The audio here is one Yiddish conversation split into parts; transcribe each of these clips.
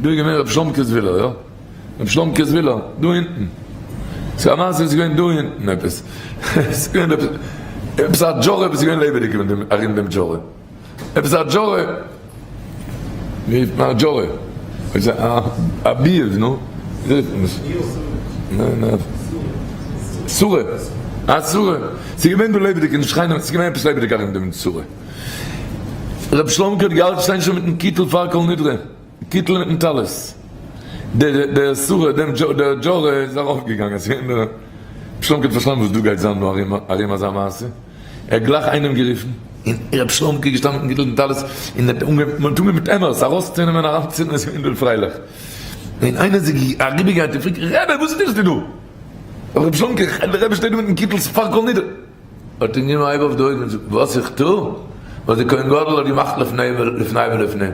דא איז געווען רבי שלומקע זווילער, יא? רבי שלומקע זווילער, דא אונטן. ס'איז א מעשה וואס איז געווען דא אונטן עפעס. ס'איז געווען עפעס, עפעס א דזשארע וואס איז געווען לעבעדיג ארום דעם דזשארע. עפעס א דזשארע. ווי רופט מען א דזשארע? א ביוב, נו? ווי רופט מען עס? ניין, ניין. סורה. א סורה. ס'איז געווען דא לעבעדיג אין די שכנים, ס'איז געווען עפעס לעבעדיג ארום דעם סורה. ר' שלומקע האט געהאלטן שטיין שוין מיטן קיטל פאר כל נדרי, קיטל מיטן טלית. דער סורה, דער דזשארע איז ארויפגעגאנגען, ר' שלומקע האט פארשטאנען וואס דא גייט זיין דא ארום אזא מעשה. ער האט גלייך איינעם גערופן, און ר' שלומקע איז געשטאנען מיטן קיטל און טלית, און האט אנגעהויבן, מען האט אנגעהויבן מיט עמערס ארויסצונעמען אריינצונעמען, עס איז געווען פרייליך. און איינער איז אריבערגעגאנגען און פרעגט, רבי וואס טוסטו דא? ר' שלומקע, דער רבי שטייט דא מיטן קיטל פאר כל נדרי. האט אים גענומען א הייב אויף די אויגן און זאגט, וואס איך טו? וואס דער כהן גדול האט געמאכט לפני ולפנים.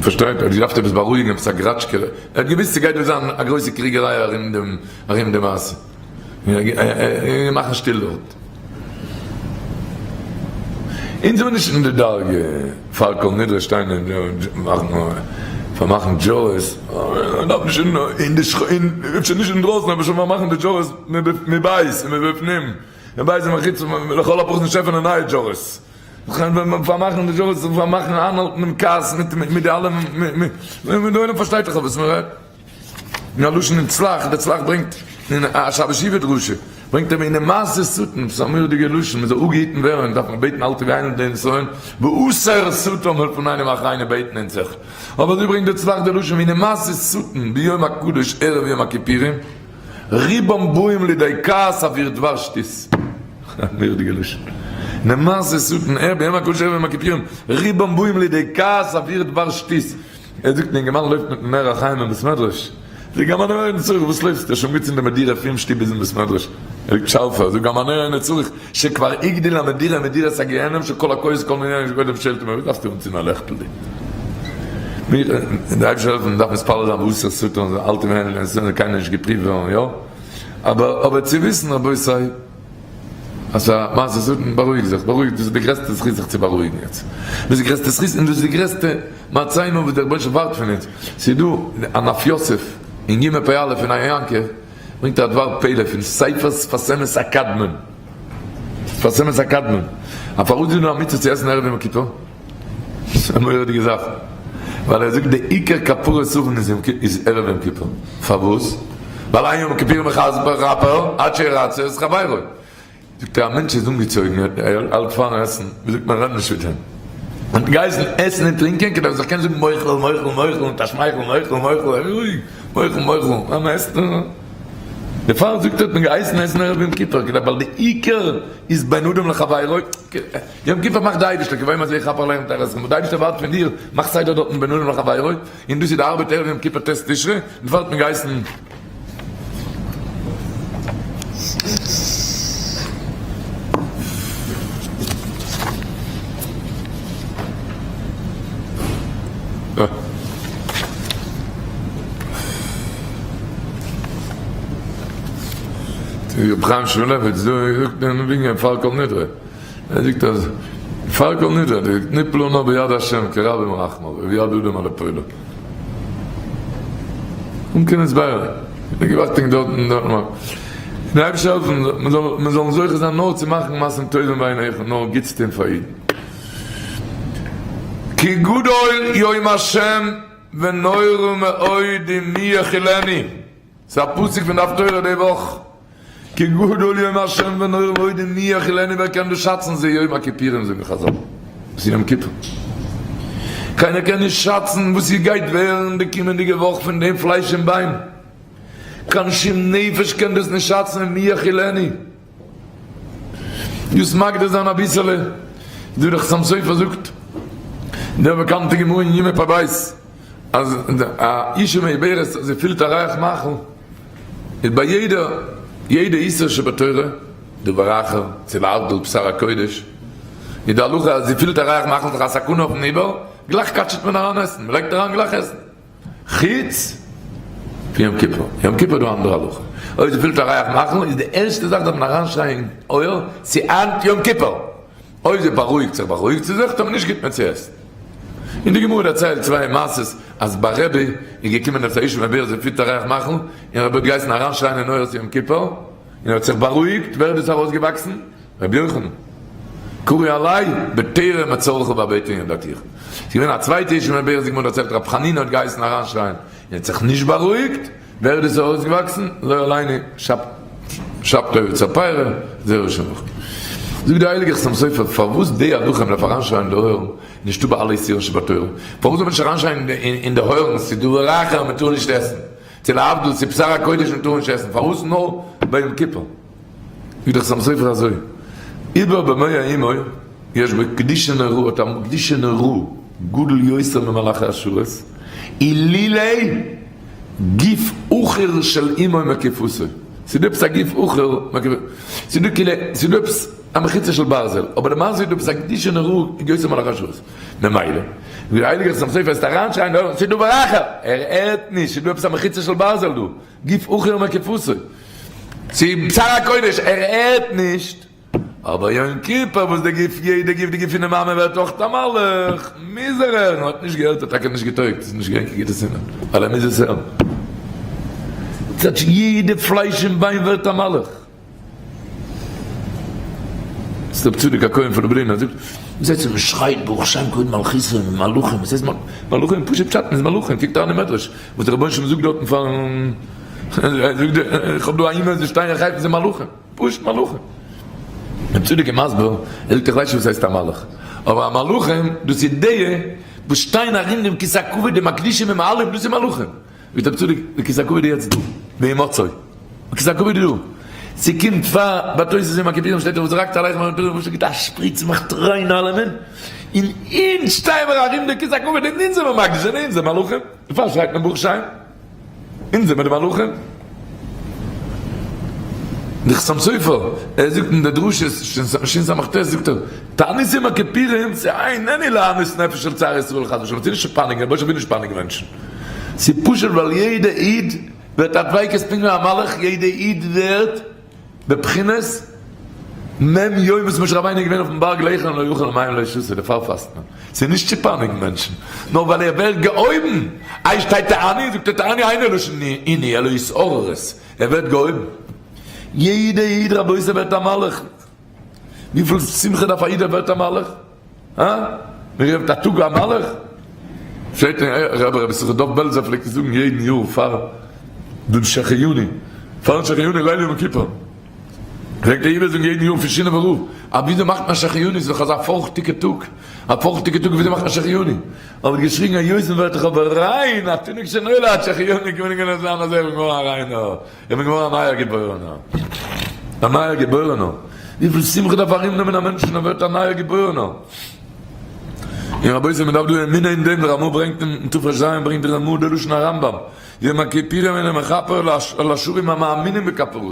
פארשטייט, ער האט געדארפט עפעס בארואיגן, עפעס א גראטשקעלע, ער האט געוואוסט ס'גייט דא זיין א גרויסע קריגעריי ארום דעם, ארום די מעשה. און מאכן שטיל דארט. אונז זעמיר נישט אין די דרגה פאר כל נדרי שטיין און מאכן פארמאכן דזשארעס, מען דארף נישט אין די אפשר נישט אינדרויסן אבער שוין פארמאכן די דזשארעס מבית ומבפנים, מבית ומחוץ, לכל הפחות נישט עפענען נייע דזשארעס, פארמאכן די דזשארעס, פארמאכן איינהאלטן דעם כעס מיט די אלע, די עולם פארשטייט דאך אויף וואס מען רעדט. אין א לשון אין צלח, דער צלח ברענגט אין א שבת שובה דרשה, ברענגט ער והנה מעשה שטן, ס'איז א מורא'דיגע לשון, מ'זאל אפגעהיטן ווערן, דארף מען בעטן אל תביאנו לידי נסיון, והסר שטן מלפנינו ומאחרינו בעטן אונז זיך, אבער אזוי ברענגט דער צלח די לשון והנה מעשה שטן ביום הקדוש ערב יום הכיפורים, רובם באים לידי כעס עבור דבר שטות. א מורא'דיגע לשון. הנה מעשה שטן ערב ביום הקדוש ערב יום הכיפורים, רובם באים לידי כעס עבור דבר שטות. ער זאגט, אינגערמאן לויפט מיטן נר החיים אין בית מדרש, זאגט גם הנר אינו צריך, וואס לויפסטו, שוין אנגעצינדען מדירה פון שטוב ביזן בית מדרש, ער זאגט שארפער, זאגט גם הנר אינו צריך, שכבר הגדיל המדירה מדירת הגיהנום שכל הכועס כל מיני שקודם שולט וואס דארפסטו אנצינדן א לעכטל די מיר די אייבערשטער העלפן מ'דארף מתפלל זיין והסר שטן אל תבהלו און עס זאל קיינער נישט געפריווט ווערן יא אבער אבער צו וויסן רבותי אז א מעשה שטן בארואיג זיך בארואיג דאס איז די גרעסטע זכות זיך צו בארואיגן יעצט דאס איז די גרעסטע זכות און דאס איז די גרעסטע מצאינו וואס דער רבונו של עולם ווארט פון אונז, ס'איז דא א נף יוסף אין ג' פ א פון עין יעקב ברענגט ער א דבר פלא פון ספר שפת אמת הקדמון, שפת אמת הקדמון, אז פארוואס איז דא א מצוה צו עסן ערב יום כיפור? ס'איז א מורא'דיגע זאך, ווייל ער זאגט די עיקר כפרת עוון איז ערב יום כיפור, פארוואס? ווייל אין יום כיפור מכפר עד שירצה את חברו. זאגט ער א מענטש איז אנגעצויגן ער האלט פארן עסן, ווי זאגט מען רעד נישט מיט אים, און גייסן עסן און טרינקען כדי ער זאל קענען זאגן מוחל מוחל מוחל מיט א שמייכל מוחל מוחל רואיג מוחל מוחל אז מען עסט דערפאר זאגט ער האט מען געהייסן עסן ערב יום כיפור כדי ווייל די עיקר איז בין אדם לחבירו יום כיפור מאכט די אייבערשטער כביום הזה יכפר עליכם תחת אתכם וואס די אייבערשטער ווארט פון דיר מאך סדר דארטן בין אדם לחבירו און דאס איז די ארבעט ערב יום כיפור ט' תשרי דערפאר האט מען געהייסן. רבי חיים שמואלעוויץ דא זאגט אין ווינגען פאר כל נדרי, ער זאגט אז פאר כל נדרי נפלו נא ביד השם כי רבים רחמיו וביד אדם על הפעולה. אן קיין הסבר, איך בין געוואכט דארט און דארט נאר. דער אייבערשטער העלפן מיר זאלן זוכה זיין נאר צו מאכן מעשים טובים בעיניך, נאר גוטס טון פאר אידן. כי גדול יום השם ונורא מאוד ומי יכילנו. ס'איז א פסוק פון די הפטורה די וואך, כי גדול יום השם ונורא מאוד ומי יכילנו ווער קען דאס שאצן זה יום הכיפורים זאגן חזל, דאס איז יום כיפור, קיינער קען נישט שאצן וואס ס'גייט ווערן די קומענדיגע וואך פון דעם פלייש און ביין, קיין שום נפש קען דאס נישט שאצן ומי יכילנו. דאס מגדיר זיין אביסעלע, דא דער חתם סופר זאגט דער באקאנטע גמרא אין יומא פ ב אז א אישה מעוברת אז זי פילט א ריח מאכל איז ביי יעדע יעדע איסור שבתורה דבר אחר צו להבדיל בשר הקודש איז די הלכה אז זי פילט א ריח מאכל איז דאך א סכנה אויפן עיבור גלייך קאטשעט מען אריין עסן מען לייגט אריין גלייך עסן. חוץ פון יום כיפור, יום כיפור איז דא אנדערע הלכה, אויב די פילט א ריח מאכל איז די ערשטע זאך דארף מען אריינשרייען אין אויער ס'איז היינט יום כיפור! אויב זי בארואיגט זיך בארואיגט זי זיך, טאמער נישט גיט מען צו עסן. און די גמרא דערציילט צוויי מעשות אז ביי רבי איז געקומען עפעס א איש מבער זיי פיטער רייך מאכן, און רבי האט געהייסן אריינשרייען אין אויער צו יום כיפור, און ער האט זיך בארואיגט, ווער איז דאס ארויסגעוואקסן? רבי יוחנן. קרי עלי בטרם אצורך בבטן ידעתיך. ס'איז געווען א צווייטע איש מבער, די גמרא דערציילט רבי חנינא האט געהייסן אריינשרייען, און האט זיך נישט בארואיגט, ווער איז דאס ארויסגעוואקסן? לא עלינו, שבתאי וצפיירא, זרע שמך. זאגט דער הייליגער חתם סופר, פארוואס די הלכה מ'דארף אריינשרייען אין די אויערן איז נישטא ביי אלע איסורים שבתורה? פארוואס זאל מען נישט אריינשרייען אין די אויערן ס'איז דבר אחר מ'טאר נישט עסן, צו להבדיל ס'איז בשר הקודש מ'טאר נישט עסן, פארוואס נאר ביי יום כיפור? זאגט דער חתם סופר אזוי, איבער במאה אמו יש בו קדושה נוראה, האט א קדושה נוראה גדול יותר ממלאכי השרת, אילולא גוף עכור של אמו מקיפתו, ס'איז דא עפעס א גוף עכור מקיפתו, ס'איז דא כאילו, ס'איז דא עפעס א מחיצה של ברזל, אבער למעשה איז דא עפעס א קדושה נוראה יותר ממלאכי השרת, ממילא, ווי דער הייליגער חתם סופר עסט אריינשרייען דא, ס'איז דבר אחר, ער הערט נישט, ס'איז דא עפעס א מחיצה של ברזל דא, גוף עכור מקיפתו. צו בשר הקודש, ער הערט נישט, אבער יום כיפור וואס די גוף יעדע גוף די גוף פונעם מאמע ווערט אויך א מלאך, מוז ער הערן, האט נישט געהערט האט טאקע נישט געטויגט, ס'איז נישט געווען קיין גוטע סימן, ווייל ער מוז עס הערן. כאטש יעדע פלייש און ביין ווערט א מלאך. ס'איז רב צדוק הכהן פון לובלין, ער זאגט, וואס הייסט מען שרייט ברוך שם כבוד מלכותו מלאכים, וואס הייסט מלאכים, פשוט פשט מ'איז מלאכים, קוקט אריין אין מדרש וואס דער רבונו של עולם זאגט דארטן פארן, זאגט ער, איך האב דא א אימעיל זיי שטייען אין חיפה זיי מלאכים, פשוט מלאכים. רב צדוק איז מסביר, ער זאגט איך ווייס נישט וואס הייסט א מלאך, אבער א מלאכים דאס איז די וואס שטייען ארום דעם כסא הכבוד די מקדישים ומעלים דאס איז מלאכים. זאגט רב צדוק, די כסא הכבוד איז יעצט דא, בהימצאו, די כסא הכבוד איז דא, ס'קומט פאר ביי תוס' יום הכיפורים שטייט וזרקת עליכם מים פתוחים וואס גיבט א שפריץ מאכט ריין אלעמען, און אונז שטייען מיר ארום די כסא הכבוד און אונז זעמער מקדיש און אונז זעמער מלאכים, דערפאר שרייט מען ברוך שם, אונז זעמער די מלאכים. די חתם סופר, ער זאגט אין די דרשות שס"ט זאגט ער, תענית יום הכיפורים ס'איננו להמית נפש של צער ישראל חס ושלום, ס'איז נישט צו פייניגן, רבונו של עולם וויל נישט פייניגן מענטשן, ס'איז פשוט ווייל יעדע איד ווערט א דביקות פונקט ווי א מלאך, יעדע איד ווערט בבחינת מ' יום וואס משה רבינו איז געווען אויפן בארג לחם לא אכל ומים לא שתה, דערפאר פאסט מען, ס'איז נישט צו פייניגן מענטשן, נאר ווייל ער ווערט געהויבן, איי שטייט תעני, זאגט ער תעני אינו לשון עינוי אלא התעוררות, ער ווערט געהויבן, יעדע איד רבותי ווערט א מלאך, וויפיל שמחה דארף א איד ער ווערט א מלאך? הא? מיר ווערט א טאג א מלאך? שטייט אין רבי רבי יששכר דוב בעלזער פלעגט עס זאגן יעדן יאר פאר דעם שהחיינו, פארן שהחיינו ליל יום כיפור, פלעגט ער איבער זאגן יעדן יאר פון שינאווער רב, א וויאזוי מאכט מען שהחיינו, ס'איז דאך אזא פארכטיגע טאג, א פארכטיגע טאג וויאזוי מאכט מען שהחיינו? האב איך געשריגן היות מ'ווערט דאך אבער ריין, א תינוק שנולד שהחיינו קען מען נישט זיין אז ער איז געווארן א ריינער. איך בין געווארן א נייער געבוירענער. א נייער געבוירענער. וויפיל שמחה דארף ארומנעמען א מענטש ווען ער ווערט א נייער געבוירענער. און רבותי מען דארף דא אמונה אין דעם, דער רמא ברענגט אין תר"ז ברענגט דער רמא די לשון הרמב"ם, יום הכיפורים אינו מכפר על השבים המאמינים בכפרתו.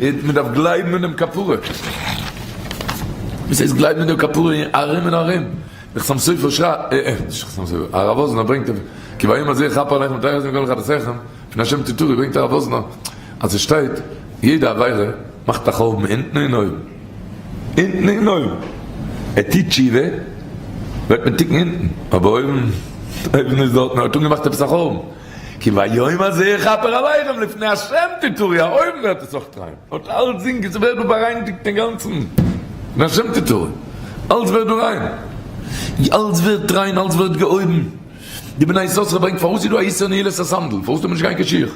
מען דארף גלייבן אין דעם כפרה. וואס הייסט גלייבן אין דעם כפרה ארום און ארום? דער חתם סופר שרייבט, נישט חתם סופר, הרב וואזנער ברענגט כי ביום הזה יכפר עליכם ותחזו מכל חטאתיכם. פון השם תתורי ברענגט הרב וואזנער אז עס שטייט יעדע עבירה מאכט א חורבן אונטן און אויבן, אונטן און אויבן, ער טוט תשובה ווערט מתוקן אונטן, אבער אויבן, אויבן איז דארטן ער האט אנגעמאכט עפעס א חורבן, כי ביום הזה יכפר עליכם לפני השם תטהרו, אויבן ווערט עס אויך ריין, האט אלצדינג עס ווערט דא בארייניגט אינגאנצן, לפני השם תטהרו, אלץ ווערט דא ריין, אלץ ווערט ריין, אלץ ווערט געהויבן. די בני יששכר ברענגט פארוואס איז דא א איסור נעילת הסנדל פארוואס טאר מען נישט גיין קיין שיך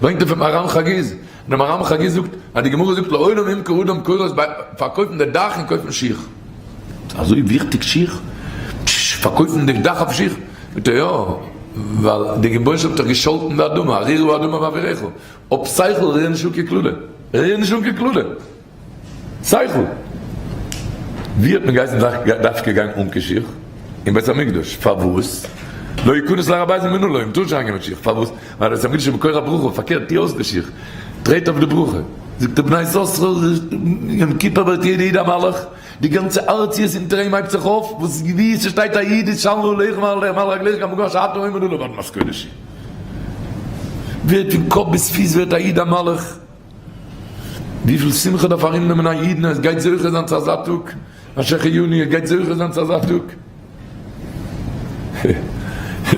ברענגט ער פון מהר"ם חגיז און דער מהר"ם חגיז זאגט אז די גמרא זאגט לעולם ימכור אדם קורות ביי פארקויפן די דאך און קויפן שיך אזוי וויכטיג שיך פארקויפן די דאך אויף שיך זאגט ער יא ווייל די רבונו של עולם האט דאך געשאלטן די אדמה ארירו אדמה באווירך אויף שכל ריר נישט אן קיין קללה ריר נישט אן קיין קללה. שכל! ווי האט מען געהייסן דווקא גיין אן קיין שיך? אין בית המקדש. פארוואס? לא יכנס להר הבית בנעלו, מען טאר נישט אריינגיין מיט שיך. פארוואס? ווייל בית המקדש איז מקור הברכה, פארקערט טו אויס די שיך, טרעט אויף די ברכה. זאגט דער בני יששכר, יום כיפור ווערט יעדע איד א מלאך, די גאנצע ארציות אונטער אים הייבט זיך אויף, וואס ווי ס'שטייט א איד איז של נעליך מעל רגליך כמקום אשר אתה עומד עליו אדמת קודש היא. ווערט פון קאפ ביז פיס ווערט א איד א מלאך. וויפיל שמחה דארף ארומנעמען א איד און ער גייט זוכה זיין צו אזא טאג. א שהחיינו ער גייט זוכה זיין צו אזא טאג.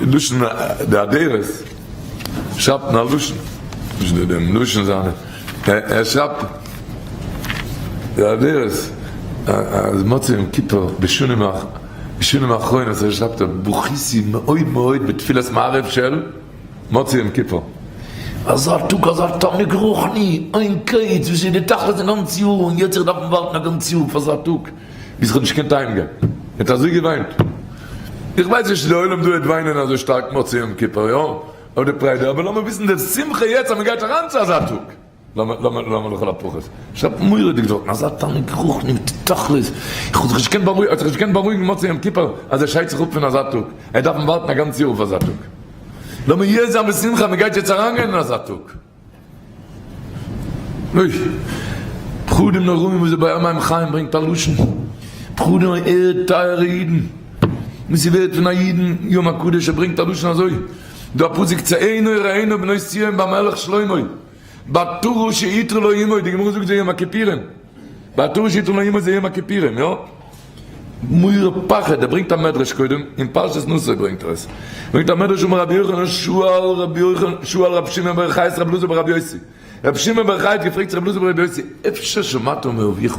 לשון די אדרת שרייבט אין א לשון, נישט דעם לשון זיינע, ער שרייבט די אדרת אז מוצאי יום כיפור בשנים בשנים האחרונות אזוי שרייבט ער בכיתי מאוד מאוד בתפילת מעריב של מוצאי יום כיפור. אזא טאג אזא תענוג רוחני אין קץ וואס איז די תכלית די גאנץ יאר און יעצט זיך דארפן ווארטן א גאנץ יאר פאר אזא טאג ביז כ'האב נישט געקענט אהיים גיין ער האט אזוי געוויינט איך ווייס נישט צו די עולם דא וועט וויינען אזוי שטארק מוצאי יום כיפור יא אדער פריידע אבער לאמיר וויסן די שמחה יעצט אז מ'גייט אריין צו אזא טאג. למה לכל הפחות? שרייבט מורא'דיג דארטן, אזא תענוג רוחני מיט תכלית, איך האב זיך נישט געקענט בארואיגן, ער האט זיך נישט געקענט בארואיגן מוצאי יום כיפור אז ער שיידט זיך אפ פון אזא טאג, ער דארף ווארטן א גאנץ יאר אויף אזא טאג. לאמיר יעצט זיין בשמחה, מען גייט יעצט אריינגיין אין אזא טאג. אוי, פחדים נוראים וואס דער באר מים חיים ברענגט א לשון, פחדים ערד טייערע אידן, וואס איז ווערד פון א אידן יום הקדוש, ער ברענגט א לשון אזוי, דא א פסוק צאינה וראינה בנות ציון במלך שלמה, בעטרה שעטרה לו אמו, די גמרא זאגט זה יום הכיפורים, בעטרה שעטרה לו אמו זה יום הכיפורים, יא? מורא פחד, ער ברענגט א מדרש קודם, אין פרשת נשא ברענגט ער עס, ברענגט א מדרש אמר רבי יוחנן שאל רבי יוחנן שאל רבי שמעון בר יוחאי את רבי אלעזר ברבי יוסי, רבי שמעון בר יוחאי האט געפרעגט צו רבי אלעזר ברבי יוסי, אפשר שמעת מאביך,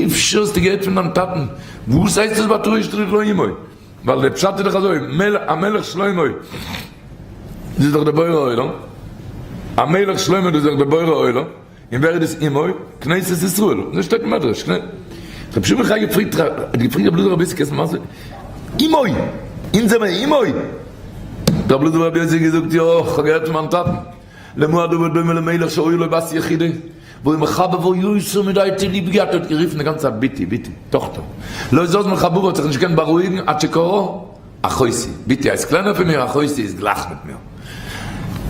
אפשר האסטו געהערט פון דיין טאטן, וואס הייסט עס בעטרה שעטרה לו אמו? ווייל די פשט איז דאך אזוי, המלך שלמה דאס איז דאך די בורא עולם, המלך שלמה דאס איז דאך די בורא עולם, און ווער איז דאס אמו? כנסת ישראל, אזוי שטייט אין מדרש, רבי שמעון חי געפרעגט האט געפרעגט רבי אלעזר רבי יוסי קענסט מיר מסביר אמו! אונז זעמער אמו! רבי אלעזר רבי יוסי האט געזאגט יא, כ'האב געהערט פון מיין טאטן, למה הדבר דומה למלך שהיה לו בת יחידה, והיה מחבבה יותר מדי האט איר ליב געהאט האט גערופן די גאנצע צייט בתי בתי טאכטער לא זז מחבבה האט זיך נישט געקענט בארואיגן עד שקראה אחותי בתי הייסט קלענער פון מיר אחותי איז גלייך מיט מיר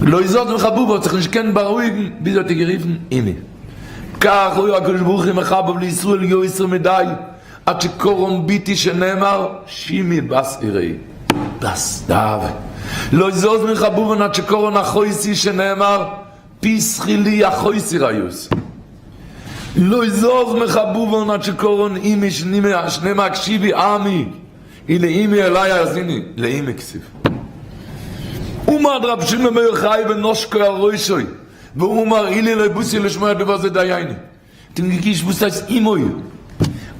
לא זז מחבבה האט זיך נישט געקענט בארואיגן ביז האט איר גערופן אמי כך היה הקדוש ברוך הוא מחבב לישראל יותר מדי עד שקראן בתי שנאמר שמעי בת וראי בת דאהבה לא זז מחבבן עד שקראן אחותי שנאמר פתחי לי אחותי רעיתי. לא זז מחבבן עד שקראן אמי שנאמר הקשיבי עמי ולאמי אלי האזיני לאמי כתיב. עמד רבי שמעון בר יוחאי ונשקו על ראשו ואמר אילו לא באתי לשמוע דבר זה דייני. האט אים געקישט וואס הייסט אמו?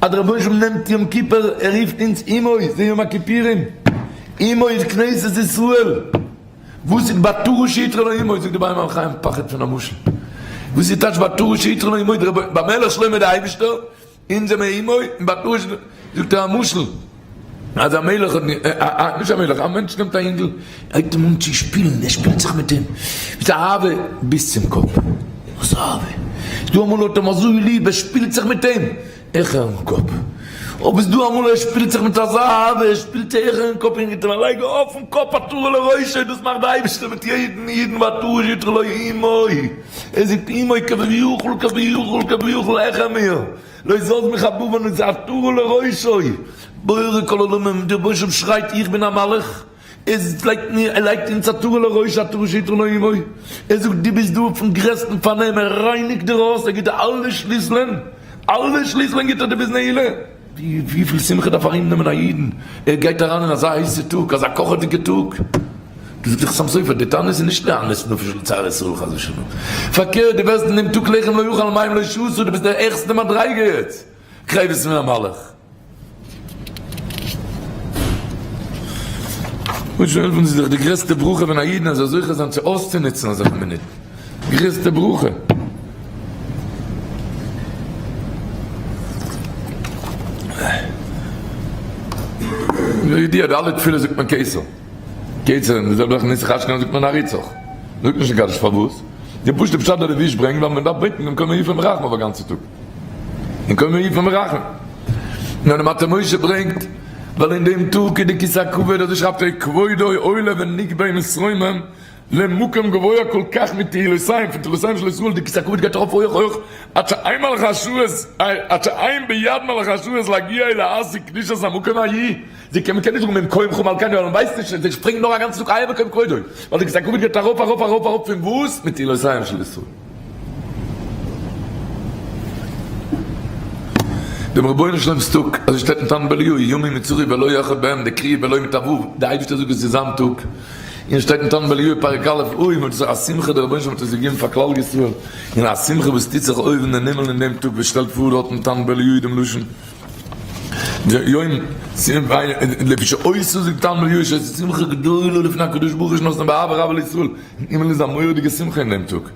אז דער רבונו של עולם נעמט יום כיפור ער רופט אונז אמו זה יום הכיפורים אמו איז כנסת ישראל וואס איז בעטרה שעטרה לו אמו זאגט די באר מים חיים פחד פון א משל וואס איז טייטש בעטרה שעטרה לו אמו במלך שלמה די אייבישטער אונז זעמער אמו און בעטרה זאגט ער א משל אז א מלך האט, נישט א מלך, א מענטש נעמט א אינגל, ער הייבט אים אן צו שפילן, ער שפילט זיך מיט אים, מיט אהבה ביז צום קאפ, וואס אהבה? ס'דא אמאל האט אים אזוי ליב, ער שפילט זיך מיט אים, העכערן קאפ, אבער ס'דא אמאל ער שפילט זיך מיט אזא אהבה, ער שפילט העכערן קאפ און גיבט אים א לייג אויפן קאפ עטרה לראשו, דאס מאכט די אייבערשטער מיט יעדן אידן בעטרה שעטרה לו אמו, ער זאגט אמו כביכול כביכול כביכול העכער מיר. לא זז מחבבן איז עטרה לראשו, בורא כל עולמים, דער רבונו של עולם שרייט איך בין א מלאך, ער לייגט מיר, ער לייגט אונז עטרה לראש עטרה שעטרה לו אמו, ער זאגט דו ביסט דא אויפן גרעסטן פארנעם, ער רייניגט דיר אויס, ער גיבט דיר אלע שליסלען, אלע שליסלען גיבט ער דיר ביז נעילה, וויפיל שמחה דארף ארומנעמען א אידן, ער גייט אריין אין אזא הייסע טאג, אזא קאכעדיגע טאג. דאס זאגט דער חתם סופר, די תענית איז נישט לענות נפש לצער ישראל חס ושלום, פארקערט דו ווערסט אין דעם טאג לחם לא אכל מים לא שתה, דו ביסט די העכסטע מדריגה יעצט, קרבות מן המלאך. און שוין העלפן זיך די גרעסטע ברכה ווען א אידן זאל זוכה זיין צו אויסצונוצן אזעלכע מינוטן, גרעסטע ברכה. ידוע די אלע תפילות זאגט מען כתר. קיצור, אין די זעלבע זאך נוסח אשכנז זאגט מען הריצך. זאגט נישט אין קדיש פארוואס? די פשוטע פשט דער לבוש ברענגט ווייל מען דארף בעטן דעם קומה יפה מרחם אויף א גאנצע טאג. און קומה יפה מרחם. נאר די מטה משה ברענגט ווייל אין דעם טאג איז די כסא הכבוד אזוי שרייבט ער כבודו עולה ונגבה ומתרומם למקום גבוה כל כך מתהילותיהם פון תהילותיהם של ישראל די כסא הכבוד גייט ארויף הויך הויך עד שאין מלאכי השרת עד שאין ביד מלאכי השרת להגיע ולהשיג קדושת המקום ההיא זיי קען מ'קען נישט זאגן ממקומך מלכנו ווייל מ'ווייסט נישט זיי שפרינגען נאר א גאנצן טאג איה מקום כבודו ווייל די כסא הכבוד גייט ארויף ארויף ארויף ארויף פון וואס? מתהילותיהם של ישראל. דעם רבונו של עולם'ס טאג, אזוי שטייט אין תנא דבי אליהו, ימים יצורי ולא אחד בהם, די קריאה ולא מיט א ו', די אייבערשטער זאגט עס איז זיין טאג, און שטייט אין תנא דבי אליהו פרק א', אוי וואס איז א שמחה דער רבונו של עולם האט עס געגעבן פאר כלל ישראל, און א שמחה וואס טוט זיך אויבן אין הימל אין דעם טאג, וואס שטעלט פאר דארט אין תנא דבי אליהו דעם לשון יום לפי שעושה זאגט תנא דבי אליהו שעושה שמחה גדולה לפני הקדוש ברוך הוא שנתנו באהבה רבה לישראל, אין הימל איז א מורא'דיגע שמחה אין דעם טאג.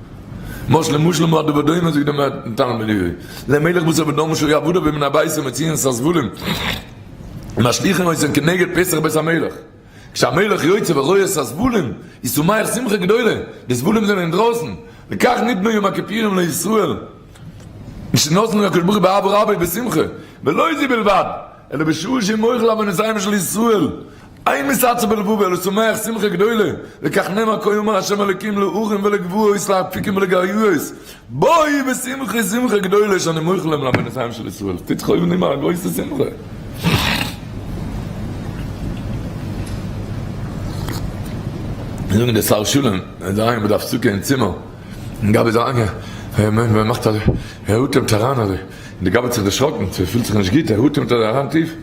משל למשל למה הדבר דומה זאגט דער תנא דבי אליהו למלך בשר ודם שהיו עבדיו ובני ביתו מוציאין את הזבלים ומשליכין אותן כנגד פתח בית המלך כשהמלך יוצא ורואה את הזבלים איז שמח שמחה גדולה די זבלים זענען אינדרויסן לכך ניתנו יום הכיפורים לישראל שנתנו הקדוש ברוך הוא באהבה רבה ובשמחה ולא זו בלבד אלא בשעה שמוחל עוונותיהם של ישראל אין מתעצב בלבבו אלא שמח שמחה גדולה, לכך נאמר כה אמר ה' אלוקים להרים ולגבעות לאפיקים ולגאיות, בואי בשמחה שמחה גדולה שאני מוחל להם לעוונותיהם של ישראל, טוט זיך אויבן אימער א גרויסע שמחה. זאגן די שר שלום איז אריין ביי די הפסקה אין צימער, און גבאי איז אריין, ער מאכט אזוי, ער אטעמט אריין אזוי, און די גבאי האט זיך דערשראקן, ס'פילט זיך נישט גוט, ער אטעמט אזוי אריין טיף,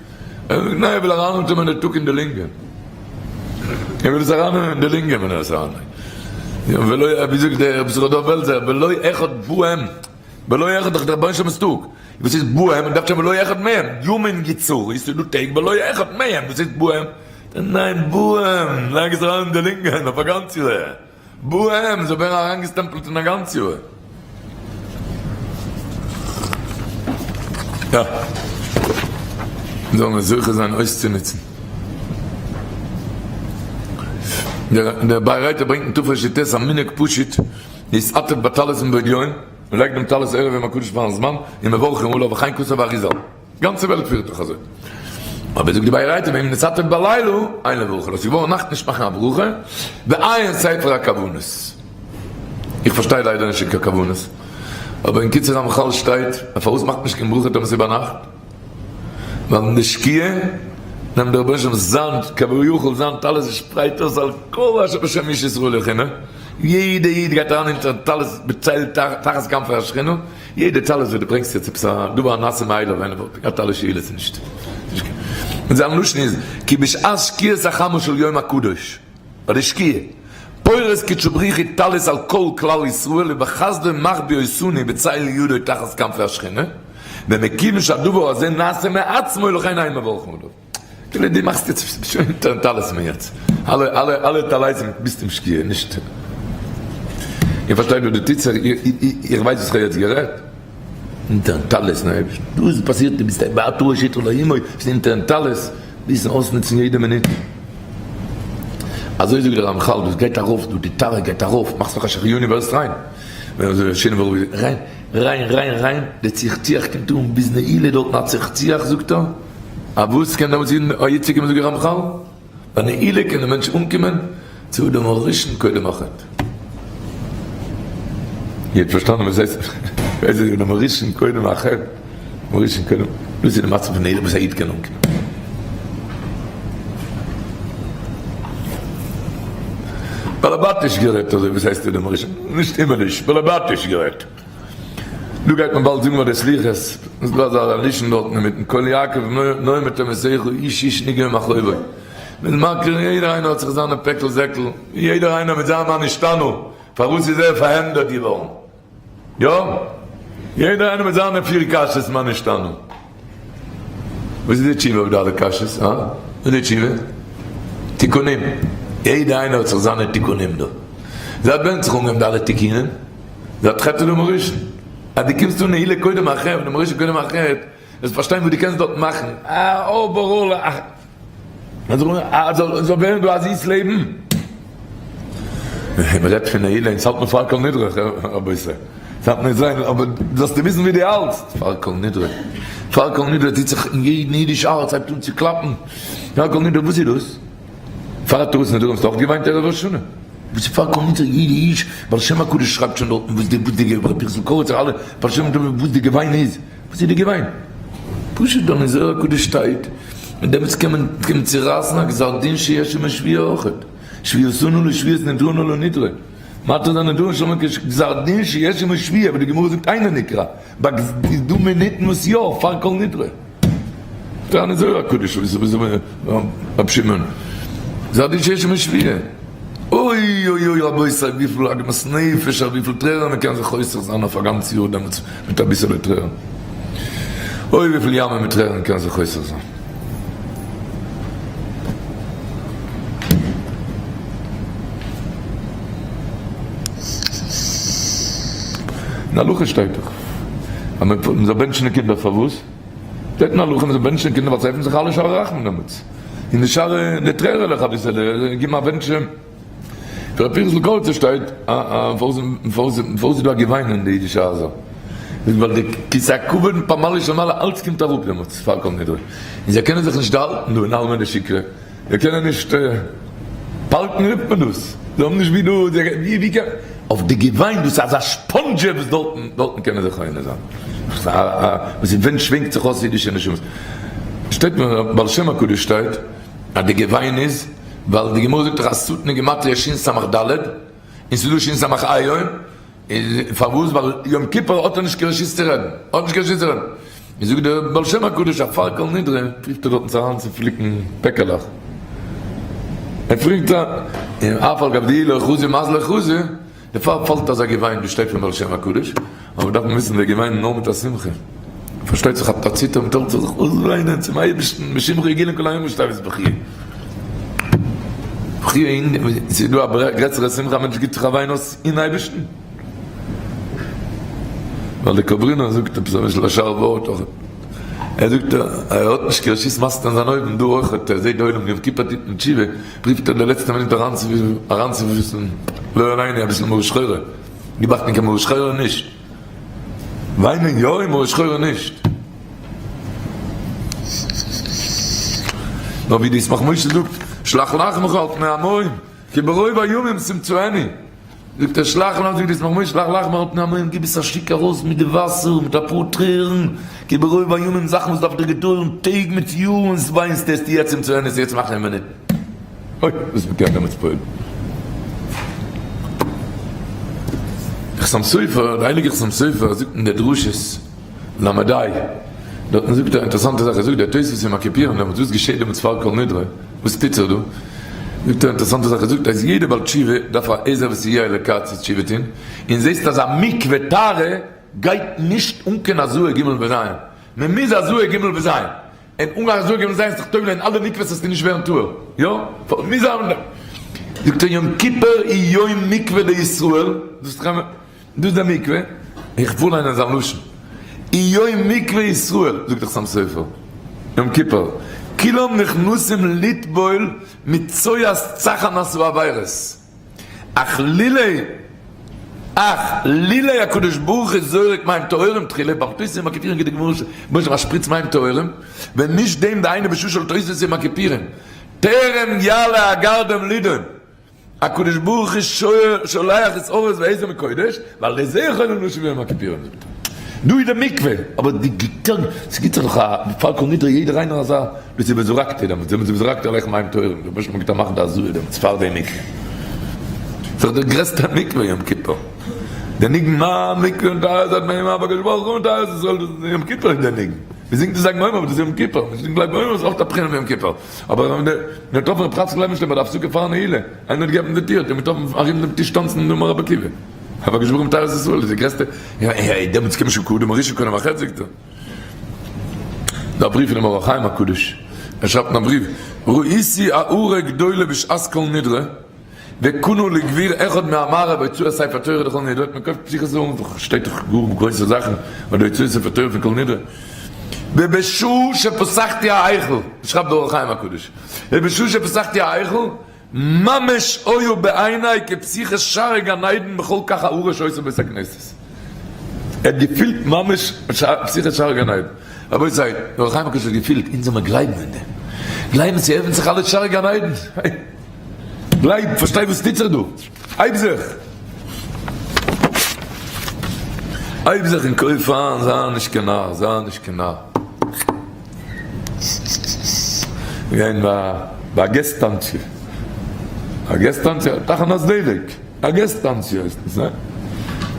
ער זאגט ניין ער וויל אריינאטעמען די טאג אין די לונגען, ער וויל עס ארייננעמען אין די לונגען ווען ער איז אריין, ולא ווי זאגט דער רבי יששכר דוב בעלזער ולא אחד בהם, ולא אחד דאך דער רבונו של עולם'ס טאג, וואס איז בהם, מען דארף שוין ולא אחד מהם, ימים יצורו, ס'איז דא טעג ולא אחד מהם, וואס איז בהם? ניין בהם, לייג עס אריין אין די לונגען אויף א גאנץ יאר. בוהם! זיי ווערן אריינגעסטעמפלט אין א גאנץ יאר. יא. זאלן מיר זוכה זיין אויסצונוצן. דער באר ברענגט אין תרי"ט א מנהג פשוט, להתעטף בטלית מבעוד יום, מען לייגט דעם טלית ערב יום הקדוש פארן זמן, און מברכין עליו וכן כתב האריזל. גאנצע וועלט פירט זיך אזוי. אבער זאגט די באר ואם נתעטף בלילה, אין לברך עליו, ס'איז געווארן נאכט נישט מאכן א ברכה, ועיין ספר הכוונות. איך פארשטיי ליידער נישט אין קיין כוונות, אבער אין קיצור רמחל שטייט אז פארוואס מאכט מען נישט קיין ברכה טאמער ס'איז ביינאכט? ווייל אין די שקיעה נעמט דער רבונו של עולם זיין כביכול זיין טלית און שפרייט אויס על כל אשר בשם איש ישראל יכונה, יעדע איד גייט אריין אונטערן טלית בצל תחת כנפי השכינה, יעדע טלית וואס דו ברענגסט יעצט עפעס א דבר הנעשה מאליו איינער וואלט געהאט אלע שאלות נישט און זיין לשון איז כי בשעת שקיעת החמה של יום הקדוש ביי די שקיעה פורס קודשא בריך הוא טלית על כל כלל ישראל ובחסדו מחביא אותנו בצל ידו תחת כנפי השכינה ומכיוון שהדבר הזה נעשה מעצמו לכן אין מברכין עליו. כאילו דו מאכסט יעצט שוין אונטערן טלית מיר יעצט אלע אלע אלע טליתים ביז צום שקיעה נישט איר פארשטייט וואס דא טוט זיך איך ווייס וואס איך האב יעצט גערעדט אונטערן טלית נו דא איז פאסירט דו ביסט באתרא שיתא לא עמו ביסט אונטערן טלית וויסן אויסנוצן יעדע מינוט אזוי זאגט דער רמחל דאס גייט ארויף דא די טהרה גייט ארויף מאכסט נאך א שהחיינו ווערסט ריין ריין ריין ריין ריין די צחצוח קומט אן ביז נעילה דארטן א צחצוח זאגט ער א וואס קען דעמאלטס א איד צוקומען זאגט רמחל, ביי נעילה קען דער מענטש אנקומען צו אדם הראשון קודם החטא. איר האט פארשטאנען וואס הייסט וואס איז אדם הראשון קודם החטא? אדם הראשון קודם, דאס איז די מצב פון נעילה וואס א איד קען אנקומען. באלעבאטיש גערעדט אזוי וואס הייסט אדם הראשון? נישט הימעליש, באלעבאטיש גערעדט. דא גייט מען באלד זאגן ביי די סליחות, איז דא אזא לשון דארטן אינמיטן, קול יעקב נועם את עמיתך איש איש נגעו מכאובו. מ'איז מכיר יעדער איינער האט זיך זיינע פעקל זעקל, יעדער איינער מיט זיין מה נשתנה, פארוואס איז ער פארענדערט געווארן? יא, יעדער איינער מיט זיינע פיר קשיות מה נשתנה. וואס איז די תשובה אויף די אלע קשיות? הא? וואס איז די תשובה? תיקונים. יעדער איינער האט זיך זיינע תיקונים דא. זייט ווען האט זיך אנגעהויבן די אלע תיקונים? זייט חטא אדם הראשון. אז דו קומסט אן נעילה קודם החטא, אדם הראשון קודם החטא, וועסט פארשטיין וואס דו קענסט דארט מאכן. א overall א זאל ווערן דא א זיס לעבן. מען רעדט פון נעילה אונז האלט מען פאר כל נדרי רבותי. ס'דארף נישט זיין אבער זאלסטו וויסן ווי דו האלטסט. פאר כל נדרי. פאר כל נדרי טוט זיך אין יעדן אידיש הארץ הייבט אן צו קלאפן. פאר כל נדרי וואס איז דאס? פאר התרת נדרים האסטו אויך געוויינט ערב ראש השנה? וואס איז פאר כל נדרי יעדע איש בעל שם הקדוש שרייבט שוין דארטן וואס די וואס די רבי פנחס'ל קאריצער אלע בעל שם הקדוש וואס די געוויין איז. וואס איז די געוויין? פשוט דאן אין זוהר הקדוש שטייט און דעמאלטס קען מען קען מען צורייסן א גזר דין שיש עמו שבועה אויכעט. שבועתנו לשבועות נדרנו לנדרי. מתיר זיין נדרים שלא כגזר דין שיש עמו שבועה, ווי די גמרא זאגט אינו נקרא, איז דא מינוטן וואס יא פאר כל נדרי. דאן איז זוהר הקדוש רבי שמעון גזר דין שיש עמו שבועה. אוי אוי אוי רבותי וויפיל עגמת נפש אויף וויפיל טרערן מען קען זיך חוסך זיין אויף א גאנץ יאר דעמאלטס מיט אביסעלע טרערן. אוי וויפיל ימים מיט טרערן קען זיך חוסך זיין. אין הלכה שטייט דאך אז מען זאל בענטשן די קינדער פארוואס? שטייט אין הלכה מען זאל בענטשן די קינדער ווייל ס'עפנט זיך אלע שערי רחמים דעמאלטס, און די שערי די טרערעלעך אביסעלע גיבן א וואונטש. פאר ר' פנחס'ל קאריצער שטייט פארוואס איז דא א געוויין אין די אידישע הייזער? זאגט ווייל די כסא הכבוד פמליא של מעלה אלץ קומט אראפ דעמאלטס פאר כל נדרי, און זיי קענען זיך נישט האלטן דא אין עלמא דשיקרא, זיי קענען נישט פארקן רופט מען דאס, זיי האבן נישט ווי דא, ווי קען, אויף די געוויין דאס איז אזא ספאנדזשע וואס דארטן דארטן קענען זיי קונה זיין, וואס ווען שווענקט זיך אויס אידישע נשמות, שטייט מיר בעל שם הקדוש שטייט אז די געוויין איז ווייל די גמרא זאגט דאך אז שטן איז גימטריא שין סמך ד' און ס'איז דא שין סמך עיון, איז פארוואס? ווייל יום כיפור האט ער נישט קיין רשות צו רעדן, האט נישט קיין רשות צו רעדן. איז זאגט דער בעל שם הקדוש א פאר כל נדרי פריווט ער דארטן צו אריינצופליקן פעקעלעך, ער פרינגט א, און אף על גב דאי לא חזי מזליה חזי, דערפאר פאלט אזא געוויין ווי שטייט פון בעל שם הקדוש, אבער דארף מען וויסן דער געוויין נאר מיט א שמחה, פארשטייט זיך כאפט א ציטער מיט אלץ זיך אויסוויינען צום אייבערשטן בשמך יגילון כל היום שטייט בכיה, בכיה אין, ס'איז דא א גרעסערע שמחה א מענטש גיבט זיך א וויין אויס אין אייבערשטן? ווייל דער קאברינער זאגט עפעס אביסל א שארף ווארט אויך, ער זאגט ער האט נישט קיין רשות מסתיר זיין אויבן דא אויך, ער זעט די עולם יום כיפור טוט מען תשובה, פריווט ער די לעצטע מינוט אריינצווויסן לא עלינו אביסל מרה שחורה, גיב אכטונג קיין מרה שחורה נישט, וויינען יא און מרה שחורה נישט. נאר ווי די ישמח משה זאגט, שלח לחמך על פני המים, כי ברוב הימים תמצאני. זאגט ער שלח לך, זאגט די ישמח משה שלח לחמך על פני המים, גיב עס א שיק ארויס מיט די וואסער, מיט אפאר טרערן, כי ברוב הימים זאכן וואס דארף דיר געדויערן טעג מיט יארן, וויינסטו עס יעצט תמצאני, עס יעצט מאכן אין מינוטן. אוי וואס מ'קען דעמאלטס פועל'ן. די חתם סופר, די הייליגע חתם סופר זאגט אין די דרשות למדי, דארטן זאגט ער א אינטערעסאנטע זאך, ער זאגט די תוספות יום הכיפורים דעמאלטס וואס געשעט דעמאלטס פאר כל נדרי, וואס טוט זיך דא? זאגט ער א אינטערעסאנטע זאך, ער זאגט אז יעדע בעל תשובה דארף א עזר וסיוע אלוקה צו תשובה טון, און זעסט אז א מקווה טהרה גייט נישט אן קיין הזאה ג' וז', מען מוז הזאה ג' וז', און אן הזאה ג' וז' זיך טובל'ען אין אלע מקווה'ס וועסטו נישט ווערן טהור, יא? מוז זיין. זאגט ער יום כיפור איז יום מקווה לישראל, דאס איז דער מקווה, איך פאר ליינען זיין לשון, יום מקווה ישראל, זאגט דער חתם סופר, יום כיפור, כולם נכנסים לטבול מצואת צחנת ועבירות, אך לולא אך לולא הקדוש ברוך הוא זורק מים טהורים תחילה, ביים תוס' יום הכיפורים גיט די גמרא ברוך א שפריץ מים טהורים, ווען נישט דעם דהיינו בשעה של תוס' יום הכיפורים, טרם יעלה הגרדום לידון. הקדוש ברוך הוא שולח את אורות ועזר מקודש, ועל ידי זה יכולים לשוב יום הכיפורים זאגט ער. דא איז די מקווה, אבער די געטאן, ס'גיט זיך דאך א פאר כל נדרי יעדער איינער אזא, דאס איז וזרקתי דעמאלטס, דעמאלטס איז וזרקתי עליך מים טהורים, דער רבוש"ע גיט א מאך די הזאה דעמאלטס פאר די מקווה. ס'איז דאך די גרעסטע מקווה יום כיפור. די ניגון מה מקווה מטהר את הטמאים אף הקדוש ברוך הוא מטהר את ישראל, דאס איז יום כיפור איז די ניגון. מ'זינגט עס לג בעומר אבער דאס איז יום כיפור, מ'זינגט לג בעומר איז אויך א בחינה פון יום כיפור. אבער ווען דער געטראפן רב חצקל לעווינשטיין ביי די הפסקה פאר נעילה, איינער האט געעפנט די טיר, האט אים געטראפן ארום דעם טיש טאנצן און נאמען רבי עקיבא. הקדוש ברוך הוא מטהר את ישראל איז די גרעסטע, דעמאלטס קען מען שוין קדם הראשון קודם החטא זאגט ער. דער בריוו פונעם אור החיים הקדוש, ער שרייבט אין א בריוו, ראיתי הארה גדולה בשעת כל נדרי, וקנו לגביר אחד מהמערה בהוצאת ספר תורה לכל נדרי, מען קויפט פתיחת ארון, שטייט דאך גאר גרויסע זאכן ביי די הוצאת ספר תורה פון כל נדרי, ובשעה שפתחתי ההיכל, שרייבט דער אור החיים הקדוש, ובשעה שפתחתי ההיכל, ממש היו בעיני כפתיחת שערי גן עדן בכל כך הארה שהיתה בבית הכנסת. ער האט געפילט ממש פתיחת שערי גן עדן. רבותי, דער אור החיים הקדוש האט געפילט, אונז זאל מיר גלייבן אין דעם. גלייבן ס'עפנט זיך אלע שערי גן עדן. גלייב, פארשטיי וואס טוט זיך דא. הייב זיך! הייב זיך און קויף איין, זיי נישט קיין נאר, זיי נישט קיין נאר. גיין ביי א געז סטאנציע, א געז סטאנציע, תחנת דלק. א געז סטאנציע הייסט עס, ניין?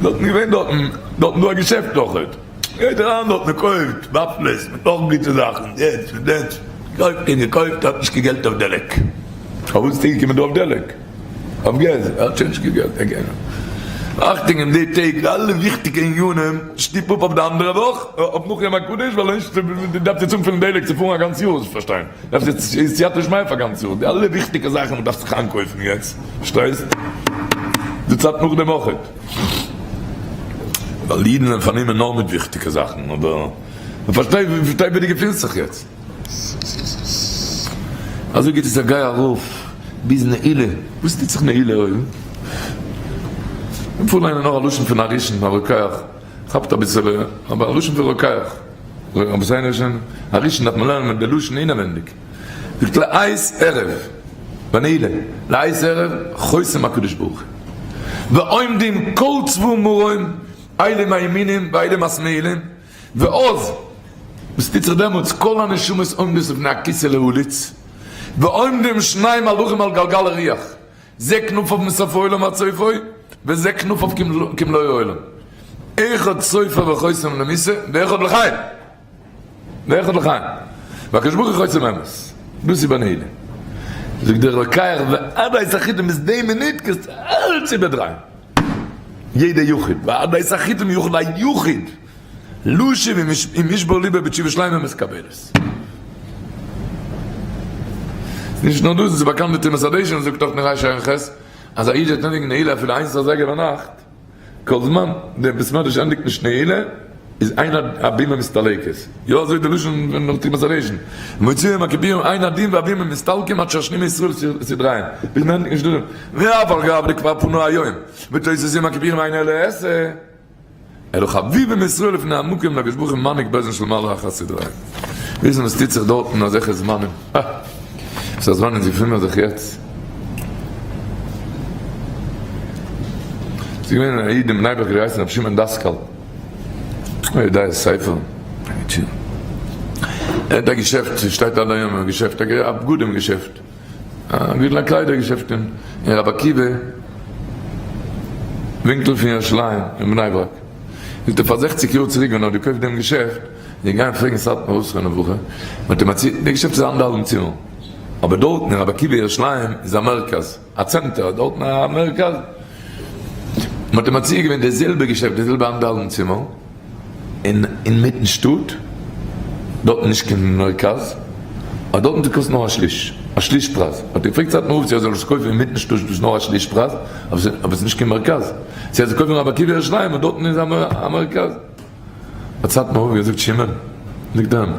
דארטן געווען דארטן, דארטן דא א געשעפט אויכעט, גייט אריין דארט מען קויפט וואפלעס מיט נאך גוטע זאכן, יענץ מיט דענץ, געקויפט און געקויפט, האט נישט קיין געלט אויף דלק, פארוואס איז צוגעקומען דא אויף דלק? אויף געז, ער האט שוין נישט קיין געלט, ער גייט אכטונג אין די טעג, די אלע וויכטיגע עניינים שטופ אפ אויף די אנדערע וואך, אויף נאך יום הקדוש, ווייל אויב נישט דארפסטו יעצט אנפילן דלק צו פארן א גאנץ יאר, זאלסט פארשטיין, דארפסט יעצט איז סייעתא דשמיא פאר גאנץ יאר, די אלע וויכטיגע זאכן וואס דארפסט זיך איינקויפן יעצט, פארשטייסט? די צייט נאך דעם אויכעט, ווייל אידן זענען פארנומען נאר מיט וויכטיגע זאכן, אבער פארשטיי פארשטיי ווי דו געפינסט זיך יעצט. אזוי גייט עס א גיי ארויף ביז נעילה, וואס טוט זיך נעילה אויבן? כ'וועל פארליינען נאר א לשון פון א ראשון א רוקח, כאפט אביסעלע, אבער א לשון פון רוקח, א ראשון דארף מען לערנען מיט די לשון אינעווענדיג, זאגט לעת ערב, בנעילה, לעת ערב חותם הקדוש ברוך הוא, ועומדים כל צבא מרום, אלה מימינים ואלה משמאילים, ואז, וואס טוט זיך דעמאלטס, כל הנשמות עומדות לפני הכיסא להליץ, ועומדים שני מלאכים על גלגל הירח, זה כנפיו מסוף העולם עד סופו, וזה כנפיו כמלוא העולם. אחד סופר וחותם למיתה, ואחד לחיים. ואחד לחיים. והקדוש ברוך הוא חותם אמת. דאס איז בנעילה. זאגט דער רוקח, ועד עת החיתום ביז די מינוט קענסטו אלץ איבערדרייען. יעדע יחיד, ועד עת החיתום יוכל היחיד לשוב אם ישבור ליבו בתשובה שלימה מתקבלת. נישט נאר דאס, עס איז באקאנט די תרומת הדשן זאגט אויך אין רש ע ח אז א איד וועט ענדיגן נעילה אפילו איינס אזייגער ביינאכט, כל זמן דער בית מדרש ענדיגט נישט נעילה איז אין הבימה מסתלקת, יא אזוי איז די לשון פון תרומת הדשן, מוצאי יום הכיפורים אין הדין והבימה מסתלקים עד שישלימו ישראל סדריהם, ביז מען ענדיגט נישט דאס, ואף על גב דכבר פנו היום ותוס' יום הכיפורים אין אלא עשה. אלא חביבים ישראל לפני המקום להקדוש ברוך הוא מנהיג בית דין של מעלה אחת סדרה. וויסן וואס טוט זיך דארטן אין אזעלכע זמנים. אה! וואס א זמן אונז געפינען מיר זיך יעצט. ס'איז געווען א איד אין בני ברק געהייסן רבי שמעון דאסקאל. א יודע ספר. ער האט א געשעפט, ס'שטייט עד היום א געשעפט, א בגדים געשעפט. א גודל א קליידער געשעפט אין רבי עקיבא ווינקל פון ירושלים אין בני ברק, זאגט ער פאר זעכציק יאר צוריק ווען ער האט געקויפט דעם געשעפט איז ער געגאנגען פרעגן סאטמאר רב זכרונו לברכה, מען האט אים מציע, די געשעפט איז אנדערהאלבן צימער, אבער דארטן אין רבי עקיבא ירושלים איז א מרכז, א צענטער, דארטן א מרכז, מען האט אים מציע געווען די זעלבע געשעפט די זעלבע אנדערהאלבן צימער, אין אינמיטן שטאט, דארטן נישט קיין מרכז, אבער דארטן טוט קאסטן נאר א שליש, א שליש פרייז, האט ער געפרעגט סאטמאר רב צו ער זאל עס קויפן אינמיטן שטאט וואס איז נאר א שליש פרייז, אבער עס איז נישט קיין מרכז, צו ער זאל קויפן רבי עקיבא ירושלים און דארטן איז א מרכז. האט סאטמאר רב געזאגט שמעון, זאגט ער אים,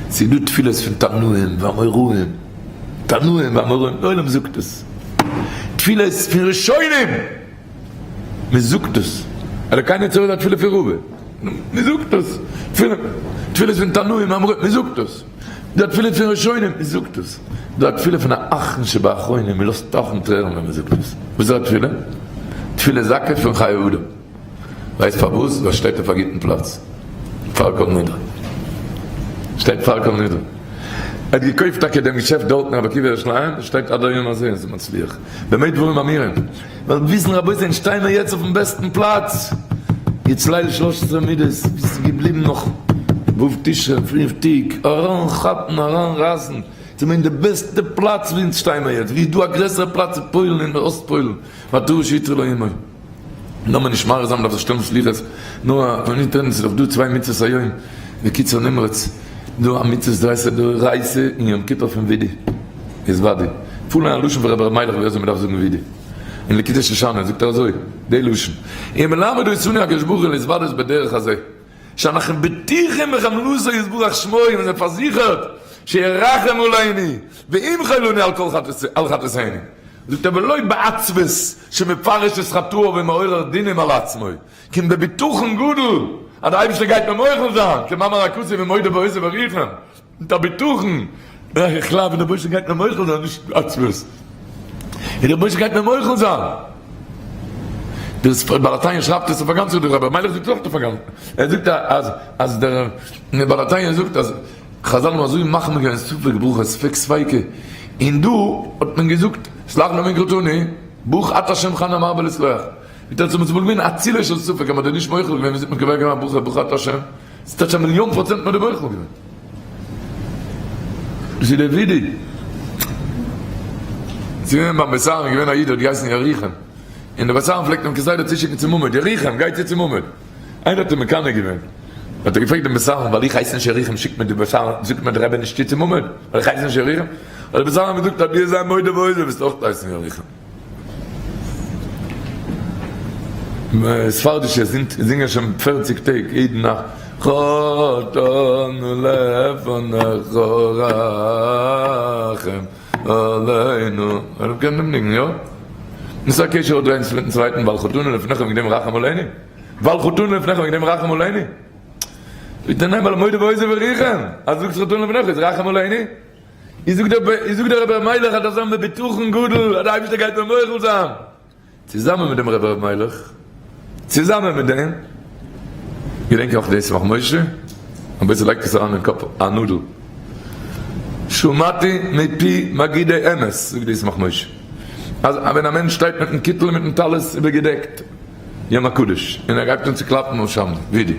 ס'איז דא תפילות פון תנאים ואמוראים, תנאים ואמוראים, די עולם זאגט עס, תפילות פון ראשונים! מען זאגט עס, אלקינו צורך א תפילה פון רבי, מען זאגט עס, תפילה, תפילות פון תנאים אמוראים, מען זאגט עס, דא תפילה פון ראשונים, מען זאגט עס, דא א תפילה פון א אחרון שבאחרונים, מען לאזט טאכן טרערן ווען מען זאגט עס, וואס איז א תפילה? תפילה זכה פון חיי אדם, ווייסט פארוואס? ווייל שטייט אויף א גוטן פלאץ, פאר כל נדרי, שטייט פאר כל נדרי. ער האט געקויפט טאקע דעם געשעפט דארטן רבי עקיבא ירושלים, שטייט עד היום הזה און ס'איז מצליח. במה דברים אמורים? ווייל וויסן רבותי אונז שטיי מיר יעצט אויפן בעסטן פלאץ, יעצט ליל שלש עשרה מידות, ווי ס'איז געבליבן נאך ו' תשרי פינף טעג, אריין כאפן אריין רייסן, צו מיין די בעסטע פלאץ ווי אונז שטיי מיר יעצט, ווי איז דא א גרעסערע פלאץ אין פוילן אין אוסט פוילן, ועטרה שעטרה לו אמו. לאמיר נישט מאריך זיין, מ'דארף זיך שטעלן סליחות, נאר א מינוט רעדן, ס'איז דאך דא צוויי מצוות היום, בקיצור נמרץ, דא א מצוות דאורייתא דאורייתא און יום כיפור פון וידוי, איז ודאי. פארליין א לשון פון רבי ר' מיילעך ווי אזוי מ'דארף זאגן וידוי. אין ליקוטי שושנה זאגט ער אזוי די לשון, ומלמד אותנו הקדוש ברוך הוא להתוודות בדרך הזה, שאנחנו בטוחים בחמלתו יתברך שמו, און מיר זענען פארזיכערט שירחם עלינו וימחול לנו על כל חטאתינו, זאגט ער ולא בעצבות שמפרש את חטאו ומעורר דינים על עצמו, כי אם בבטחון גדול אז דער אייבערשטער גייט מיר מוחל זיין, כמאמר הכתוב ומודה ועוזב ירוחם, מיט א בטחון, איך גלייב אז דער אייבערשטער גייט מיר מוחל זיין, נישט עצבות, און דער אייבערשטער גייט מיר מוחל זיין. דער בעל התניא שרייבט עס אויף א גאנץ יאר, דער רבי מיילעך זאגט אויך אויף א גאנץ, ער זאגט אז אז דער בעל התניא זאגט אז חזל האבן אזוי מחמיר געווען ספק ברכה ספק ספיקא, און דא האט מען געזאגט סלח לנו מקרתנו. ברוך אתה השם חנן המרבה לסלוח. ווי טייטש ס'מוז אמאל געווען א צילו של ספק אז מ'האט דיר נישט מוחל געווען ווי זאגט מען קובע געווען א ברכה ברוך אתה השם? ס'טייטש א מיליאן פראצענט מ'האט דיר מוחל געווען. דאס איז דער וידוי. ס'איז געווען ביים בית אהרן געווען א איד האט געהייסן ירוחם. און דער בית אהרן פלעגט אים כסדר צושיקן צום עמוד, ירוחם גיי צו צום עמוד. איינער האט אים מקנא געווען. האט ער געפרעגט דעם בית אהרן ווייל איך הייס נישט ירוחם שיקט מיר די בית אהרן זאגט מיר דער רבי נישט צו צום עמוד ווייל איך הייס נישט ירוחם. האט דער בית אהרן געזאגט אז דו זיי מודה ועוזב וועסטו אויך הייסן ירוחם. ספרדישע זינגען שוין פערציג טעג יעדן נאכט חטאנו לפניך רחם עלינו. עולם קען דעם ניגון, יא? נישט א קשר האט איינס מיטן צווייטן ווייל חטאנו לפניך וועגן דעם רחם עלינו? ווייל חטאנו לפניך וועגן דעם רחם עלינו? זאגט ער ניין ווייל מודה ועוזב ירוחם אז דו זאגסט חטאנו לפניך איז רחם עלינו. איז זאגט דער איז זאגט דער רבי ר' מיילעך אז דארף זיין בבטחון גדול אז דער אייבערשטער גייט מיר מוחל זיין, צוזאמען מיט דעם רבי ר' מיילעך, צוזאמען מיט דעם, געדענק אויך די ישמח משה, אביסל לייגט עס אריין אין קאפ א נאדל, שמעתי מפי מגידי אמת, זאגט די ישמח משה, אז ווען א מענטש שטייט מיטן קיטל און מיטן טלית איבערגעדעקט יום הקדוש, און ער הייבט אן צו קלאפן אשמנו, וידוי,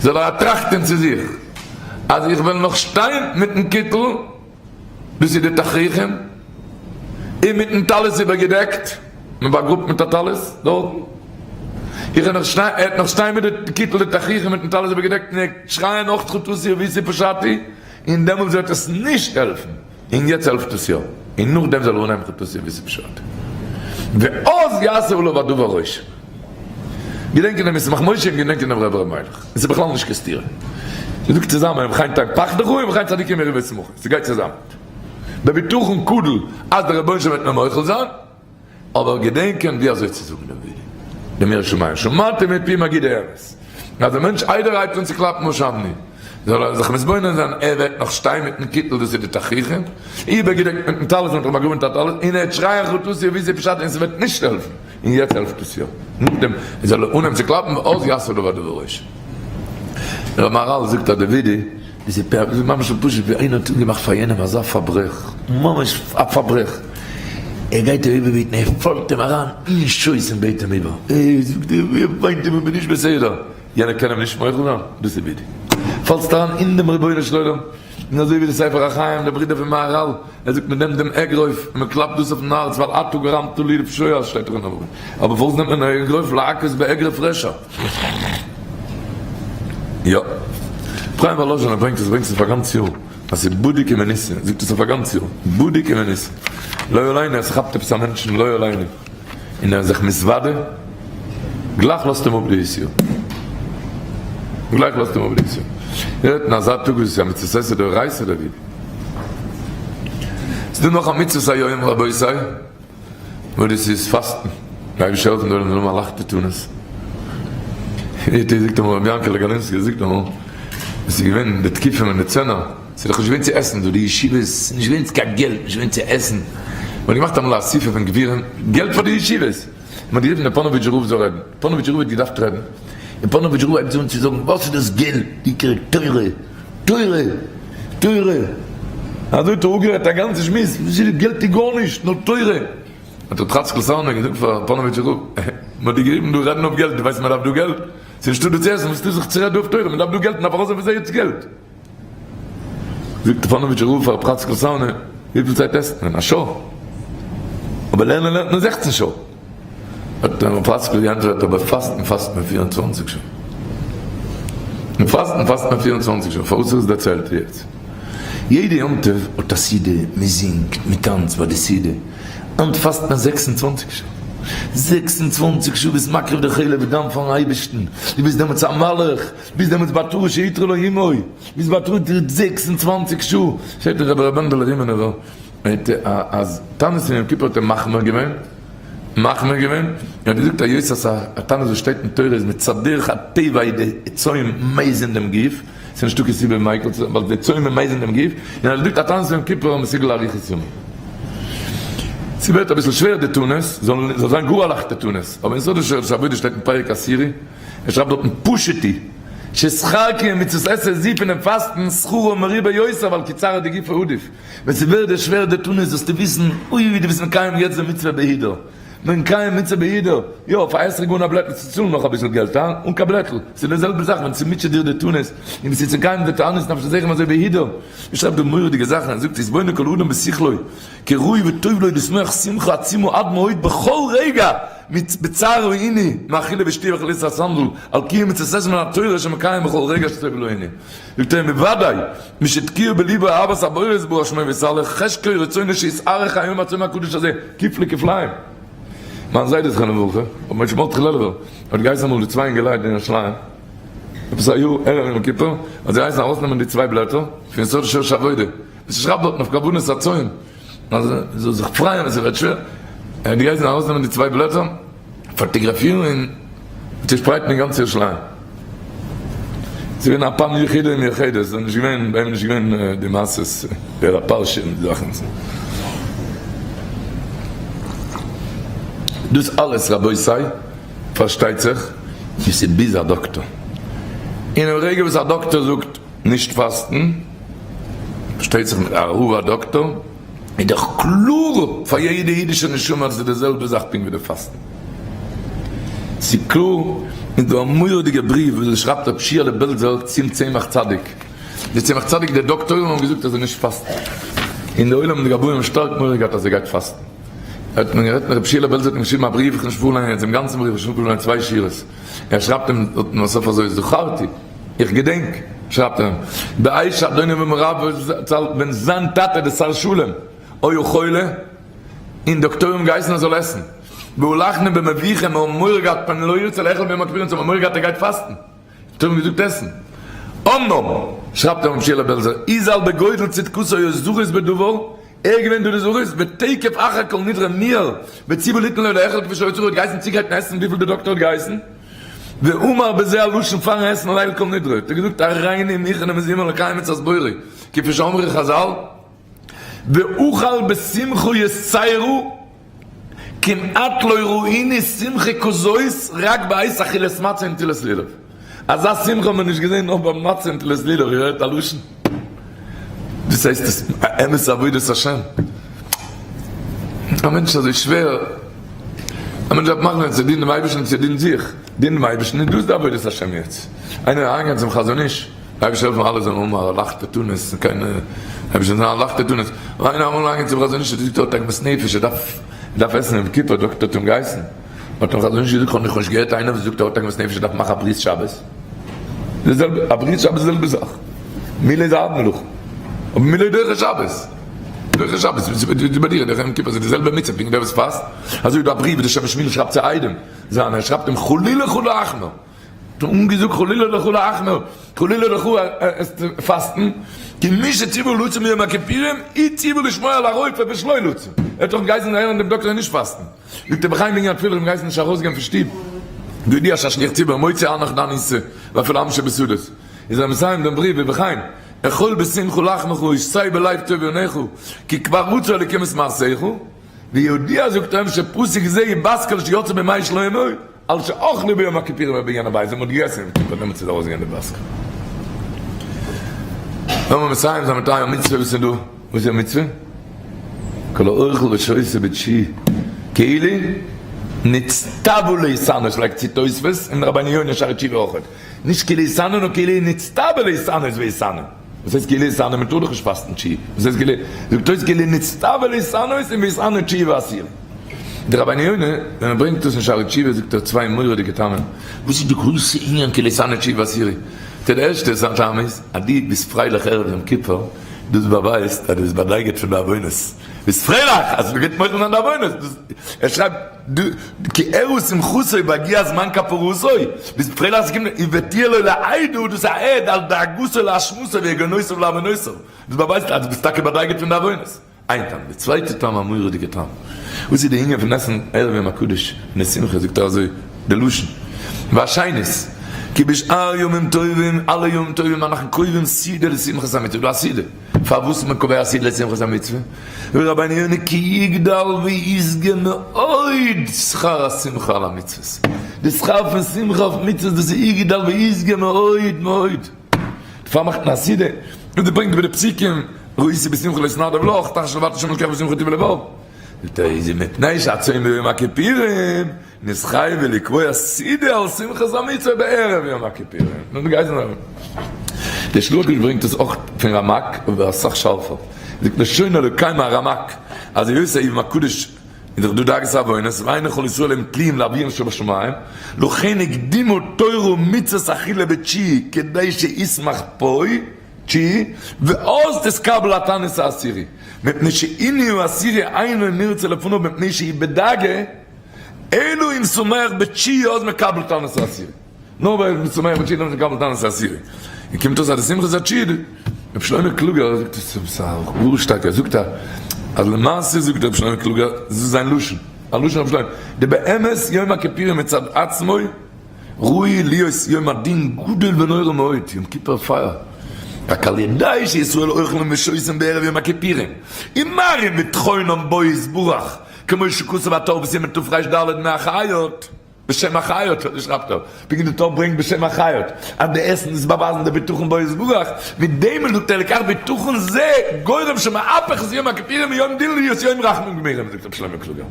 זאל ער א טראכט טון צו זיך, אז איך וועל נאך שטיין מיטן קיטל, דאס איז די תכריכים, און מיטן טלית איבערגעדעקט, מען באגראבט מיט א טלית דארטן, איך וועל נאך שטיין, ער וועט נאך שטיין מיט די קיטל די תכריכים מיטן טלית איבערגעדעקט און ער וועט שרייען נאך חטאתי עויתי פשעתי, און דעמאלטס וועט עס נישט העלפן. און יעצט העלפט עס יא, און נאכדעם זאל ער אנהייבן חטאתי עויתי פשעתי, ואז יעשה עליו הדבר רושם. געדענקען דעם ישמח משה און געדענקען דעם רבי ר' מיילעך, עס איז בכלל נישט קיין סתירה. מ'זאגט צוזאמען ובכן תן פחדך ובכן צדיקים יראו וישמחו, ס'גייט צוזאמען. בבטחון גדול אז דער רבונו של עולם וועט מיר מוחל זיין. אבער געדענקען ווי אזוי צו זאגן דעם וידוי, דעם ירא שמים, שמעתי מפי מגידי אמת, אז דער מענטש איידער ער הייבט אן צו קלאפן אשמנו, זאל ער זיך מתבונן זיין, ער וועט נאך שטיין מיטן קיטל, דאס איז די תכריכים, איבערגעדעקט מיטן טלית, מען האט אים באגראבן מיט א טלית, און ער וועט שרייען חטאתי עויתי פשעתי און ס'וועט נישט העלפן, און יעצט העלפט עס יא, נאכדעם זאל ער אנהייבן צו קלאפן ואז יעשה לו הדבר רושם. דער מהרל זאגט אז די וידוי איז ממש פשוט ווי איינער האט אנגעמאכט פאר יענעם אזא פארברעך, ממש א פארברעך, ער גייט אים איבערבעטן, ער פאלט אים אריין אין שויס און בעט אים איבער, ער זאגט אים, ער וויינט אים, איך בין נישט בסדר, יענער קען אים נישט מוחל זיין, דאס איז וידוי, פאלסט אריין אין דעם רבונו של עולם, און אזוי ווי די ספר החיים, דער ברודער פון מהרל, ער זאגט מען נעמט דעם אגרוף און מען קלאפט דאס אויפן הארץ ווייל אתה גרמת לי לפשוע שטייט דאך אין אברהם, אבער פארוואס נעמט מען א אגרוף להכות באגרוף רשע? יא. אפרים וואלאזשינער ברענגט עס ברענגט עס אויף א גאנץ יאר אז ס'איז בדוק ומנוסה, זאגט עס אויף א גאנץ יאר, בדוק ומנוסה. לא עלינו אז ס'כאפט עפעס א מענטשן לא עלינו און ער איז זיך מתוודה, גלייך לאזט אים אפ די איסור. גלייך לאזט אים אפ די איסור. ער רעדט אין אזא טאג וואס איז א מצות עשה דאורייתא דוד. ס'דא נאך א מצות היום רבותי. וואס דאס איז פאסטן, די אייבישטער העלפן זאל אונז האבן א לייכטע תענית. ווי האט געזאגט אמאל רבי יענקעלע גאלינסקי זאגט אמאל, עס איז געווען די תקופה אין די צענער, ס'איז דאך נישט געווען צו עסן דא, די ישיבות, ס'איז נישט געווען קיין געלט, נישט געווען צו עסן, מען האט געמאכט אמאל א אסיפה פון גבירים, געלט פאר די ישיבות, מען האט גערופן דעם פאנאוויטשער רב זאל רעדן, פאנאוויטשער רב האט געדארפט רעדן, און פאנאוויטשער רב הייבט אן צו זאגן, וואס איז דאס געלט, די עיקר תורה, תורה, תורה, אזוי האט ער אפגערעדט א גאנצע שמועס, וואס איז געלט איז גארנישט, נאר תורה. האט ר' חאצקל סארנא געזאגט פאר פאנאוויטשער רב, מען האט דיר גערופן דא רעדן אויף געלט, דו ווייסט מען דארף דא געלט? ס'איז נישטא דא צו עסן, וואס טוסטו זיך צו רעדן דא אויף תורה, מען דארף דא געלט, מען דארף ארויסהעלפן זיי יעצט געלט. זאגט פאנאוויטשער רב פאר ר' חאצקל סארנא, וויפיל צייט עסט מען? א שעה? אבער לערנען לערנט מען זעכצן שעה. האט ר' חאצקל געענטפערט, אבער פאסטן פאסט מען פיר און צוואנציג שעה. און פאסטן פאסט מען פיר און צוואנציג שעה. פארוואס איך עס דערציילט יעצט? יעדע יום טוב האט א סעודה, מען זינגט, מען טאנצט ביי די סעודה. היינט פאסט מען זעקס און צוואנציג שעה. זעקס און צוואנציג שעה ביסט מקריב די חלב ודם פארן אייבערשטן. דו ביסט דעמאלטס א מלאך. ביסט דעמאלטס בעטרה שעטרה לו אמו. ביסט בעטרה זעקס און צוואנציג שעה. שטייט אין רבי ר' מענדעלע רימינובער. אז תענית פון יום כיפור האט ער מחמיר געווען, מחמיר געווען, ער האט געזאגט היות אז א תענית וואס שטייט אין תורה איז מצד דרך הטבע איז די צום מזין דעם גוף, ס'איז נישטא קיין סיבה מיקל צו זיין ווייל די צום איז מזין דעם גוף, און ער האט געזאגט א תענית פון יום כיפור איז מסוגל לאריכות ימים. ס'ווערט אביסל שווער די תענית, זאל זיין גאר א לייכטע תענית, אבער אין סוד שורש העבודה שטייט אין פרק עשירי, ער שרייבט דארטן פשוט היא, ששכר קיום מצות עשה זו פונעם פאסטן שכרו מרובה יותר ווייל כי צערא דגופא עדיף. ווען ס'ווערט דיר שווער די תענית זאלסטו וויסן, אוי ווי דו ביסט מקיים יעצט די מצוה בהידור. מקיים מצוה בהידור, יא, פאר אתרוג אן א בלעטל צו צאלן נאך אביסל געלט, הא? אן קיין בלעטל, ס'איז די זעלבע זאך ווען ס'מוטשעט דיר די תענית, און ביסט יוצא מקיים די תענית נפשותיכם אזוי בהידור. ער שרייבט דא מורא'דיגע זאכן, ער זאגט יתבונן כל אדם בשכלו, כי ראוי וטוב לו לשמוח שמחה עצומה עד מאוד בכל רגע בצער העיני מאכילה ושתייה וחליצת הסנדל על קיום מצות עשה מן התורה שמקיים בכל רגע שטוב לו עיני. זאגט ער בוודאי מי שתקיע בליבו אהבת הבורא יתברך שמו ויתהלך חשקו רצונו שיתארך היום הצום הקדוש הזה כפלי כפליים. מיין זיידע זכרונו לברכה, רבי משה מרדכי לעלובער, האט געהייסן אמאל די צוויי אינגעלייט אין ירושלים, עפעס א יאר ערב יום כיפור, האט זיי געהייסן ארויסנעמען די צוויי בלעטער פון יסוד ושורש העבודה, וואס שרייבט דארטן אויף כוונת הצום, אז ער זאל זיך פרייען ווען ס'ווערט שווער, ער האט געהייסן ארויסנעמען די צוויי בלעטער, פאטאגראפירן און צושפרייטן אין גאנץ ירושלים. ס'איז געווען א פעם יחידה ומיוחדת, ס'איז נישט געווען, ביי אים איז נישט געווען די מעשות דער הפרשה און די זאכן. דאס אלעס רבותי, פארשטייט זיך, איז ביז א דאקטאר. אינעם רגע וואס א דאקטאר זאגט נישט פאסטן, פארשטייט זיך מיט א רב א דאקטאר, איז דאך קלאר פאר יעדע אידישע נשמה אז עס איז די זעלבע זאך פונקט ווי די פאסטן. ס'איז קלאר איז דא א מורא'דיגע בריוו וואס שרייבט רב שיעלע בעלזער צום צמח צדיק. די צמח צדיק די דאקטוירים האבן געזאגט אז ער נישט פאסטן, און די עולם די גבאים האבן שטארק מורא געהאט אז ער גייט פאסטן. האט מען גערעדט מיט רב שיעלע בעלזער האט אים געשריבן א בריוו, איך וועל נישט פארליינען יעצט דעם גאנצן בריוו, איך וועל שוין פארליינען צוויי שורות. ער שרייבט אים דארטן בסוף אזוי זכרתי. איך געדענק, שרייבט ער אים, בעת שאדוני ומרבו זצל, ווען זיין טאטע דער שר שלום היה חולה, און דאקטוירים געהייסן ער זאל עסן, והלכנו במבוכה, מיר האבן מורא געהאט פן לא ירצה לאכול ביום הכיפורים, אונז האבן מורא געהאט ער גייט פאסטן, דאקטוירים געזאגט עסן. אמנם, שרייבט אים רבי שיעלע בעלזער, יזהר בגודל צדקותו היה זריז בדבר, ער איז געווען דא די זריז, ותיכף אחר כל נדרי מיהר, וציוה ליתן לו לאכול כפי שהיה צריך, האט געהייסן צוגרייטן עסן וויפיל די דאקטער האט געהייסן. ואמר בזה הלשון פארן עסן ליל כל נדרי האט ער געזאגט הריני מוכן ומזומן לקיים מצות בוראי כפי שאמרו חזל ואכל בשמחה יתירה כמעט לא ראיני שמחה כזאת רק בעת אכילת מצה ונטילת לולב אזא שמחה האט מען נישט געזען נאר ביי מצה און נטילת לולב איר הערט א לשון? דאס הייסט עס אמת עבודת השם. א מענטש איז אזוי שווער, א מענטש דארף מאכן צו דינען דעם אייבערשטן און צו דינען זיך, דינען דעם אייבערשטן איז דאס די עבודת השם יעצט. איינער איז אריינגעגאנגען צום חזון איש, די אייבערשטער זאל העלפן אלע זאלן האבן א לייכטע תענית, און קיינע אייבערשטער זאל זיין א לייכטע תענית, אבער איינער אמאל אריינגעגאנגען צום חזון איש האט געזאגט ער האט עגמת נפש ער דארף ער דארף עסן יום כיפור, דאקטער האט אים געהייסן, האט אים חזון איש געזאגט כ'האב נאכנישט געהערט איינער וואס זאגט ער האט עגמת נפש ער דארף מאכן א ברית שבת. די זעלבע, א ברית שבת איז די זעלבע זאך. מילה איז א הארב מלאכה. אבער מילה איז דוחה שבת. דוחה שבת, ווי ס'איז ביי דיר, דוחה יום כיפור, ס'איז די זעלבע מצוה, פונקט דער וואס פאסט. אזוי איז דא א בריוו וואס דער שם משמואל שרייבט צו איידעם זיינע, ער שרייבט אים חלילה חלה אחמר. האט אים אנגעזאגט חלילה לחלה אחמר, חלילה לך עס פאסטן, כי מי שציוה לצום ביום הכיפורים, הוא ציוה לשמוע על הרופא ושלא לצום. ער האט דאך געהייסן הערן דעם דאקטער און נישט פאסטן. זאגט רבי חיים בענין התפילה האט אים געהייסן נישט ארויסגיין פון שטוב, והודיע שהשליח ציבור מוציא הנך דן איסה ואפילו עם שבשדות, איז ער מסיים דעם בריוו רבי חיים אכול בשמחה לחמך ושתה בלב טוב יונך כי כבר רצה אלוקים את מעשיך, ויהודיע זאגט ער אים שפסוק זה היא בת קול שיצא בימי שלמה על שאכלו ביום הכיפורים בבניין הבית ווען מ'האט געגעסן יום כיפור דעמאלטס איז ארויסגעגאנגען די בת קול. לאמיר מסיים זיין מיט אייער מצוה וואס איז דא. וואס איז א מצוה? כל האוכל ושותה בתשיעי כאילו נצטוו להתענות לייגט צו תוספות און רבינו יונה שערי תשובה אויכעט, נישט כאילו התענה נאר כאילו נצטוה להתענות והתענה, וואס הייסט כאילו התענה? מען טאר דאך נישט פאסטן תשיעי, וואס הייסט כאילו? זאגט תוס' כאילו נצטוה להתענות און והתענה תשיעי ועשירי. די רבינו יונה ווען ער ברענגט דאס אין שערי תשובה זאגט ער צוויי מורא'דיגע טעמים, וואס איז די גרויסע ענין כאילו התענה תשיעי ועשירי? די ערשטע טעם איז אז דו ביסט פרייליך ערב יום כיפור, דאס באווייזט אז דו ביסט באדייגערט פון די עוונות, ביסט פרייליך אז מען גייט מוחל זיין די עוונות, ער שרייבט כי הראו שמחתו בהגיע זמן כפרתו, ביסט פרייליך אז ס'קומט, ותהיה לו לעדה, דאס איז א עד על דאגתו לאשמתו ויגונותיו לעוונותיו, דאס באווייזט אז דו ביסט טאקע באדייגערט פון די עוונות. איין טעם. די צווייטע טעם א מורא'דיגע טעם. וואס איז די ענין פון עסן ערב יום הקדוש פון די שמחה זאגט ער אזוי די לשון והשנית כי בשאר ימים טובים אלע ימים טובים אנחנו קובעים סעודה לשמחת המצוה דא א סעודה פארוואס איז מען קובע א סעודה לשמחת המצוה ורבינו יונה כי יגדל וישגה מאוד שכר השמחה על המצוות די שכר פון שמחה אויף מצוות דאס איז יגדל וישגה מאוד מאוד. דערפאר מאכט מען א סעודה, און דאס ברענגט איבער די פסוקים, ראיתי בשמחה לא אתנדב לך, תחת שלוות השם אלקיך בשמחה טוב לבב. זאגט ער איז מפני שהצום ביום הכיפורים נתחייב לקבוע סעודה על שמחת המצוה בערב יום הכיפורים. נו דו גייסט נאר. דער של"ה הקדוש ברענגט עס אויך פון רמק אבער אסאך שארפער. זאגט לשונו לקיים הרמק אז היות היום הקדוש איז דאך דא דאגות עוונות ואין כל ישראל הם תלויים לאביהם שבשמים לכן הקדימו תורה ומצוות אכילה בתשיעי כדי שישמח פה תשיעי ואז תתקבל התענית העשירי מפני שעינוי העשירי אינו נרצה לפניו מפני שהיא בדאגה אלא אם שמח בתשיעי אז מקבל תענית העשירי. נאר ווען מ'איז שמח בתשיעי דאן איז מקבל תענית העשירי. און קומט אויס אז די שמחת התשיעי, רבי שלמה קלוגער זאגט עס עפעס א גאר שטארקע, ער זאגט אז למעשה זאגט רבי שלמה קלוגער, דאס איז זיין לשון, א לשון רבי שלמה, דבאמת יום הכיפורים מצד עצמו ראוי להיות יום הדין גדול ונורא מאוד, יום כיפור פייער, רק על ידי שישראל אוכלים ושותים בערב יום הכיפורים, ומראים בטחונם בו יתברך, כמו שכתוב הטור בסימן תר"ד מהחיות, בשם החיות, אזוי שרייבט ער, פונקט ווי די טור ברענגט בשם החיות, אז די עסן איז באווייזן די בטחון בו יתברך, מיט דעם זאגט ער לכך בטחון זה גורם שמהפך את יום הכיפורים מיום דין להיות יום רחמים גמורים, זאגט רבי שלמה קלוגער,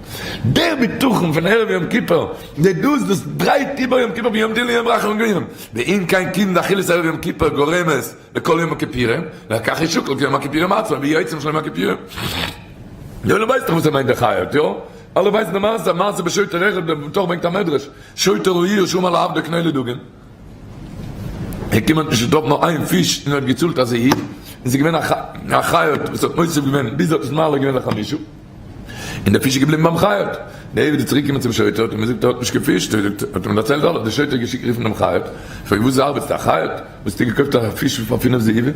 דער בטחון פון ערב יום כיפור, די דאס דאס דרייט איבער יום כיפור מיום דין ליום רחמים גמורים, ואם כן כיוון דאכילת ערב יום כיפור גורמת לכל יום הכיפורים, לכך ישוקל כיום הכיפורים עצמו ויועצים של יום הכיפורים. די עולם ווייסט דאך וואס ער מיינט די חיות, יא? אלע ווייסן די מעשה, מעשה בשוטר אחד, דער טור ברענגט א מדרש, שוטר העיר שאמר לעבדו קנה לי דגים, ער קומט האט נישט געטראפן נאר איין פיש און ער האט געצאלט א זהיב, און ס'איז געווען א חיות וואס האט מוסיף געווען ביז ער האט עס מעלה געווען לחמישה. און דער פיש איז געבליבן ביים חיות. דער עבד איז צוריק געקומען צום שוטר, האט אים געזאגט ער האט נישט געפישט, האט אים דערציילט אלעס, דער שוטר האט געשיקט רופן דעם חיות, פרעגט וואס ארבעטסטו א חיות? וואס האסטו געקויפט א פיש פאר פינף זהובים?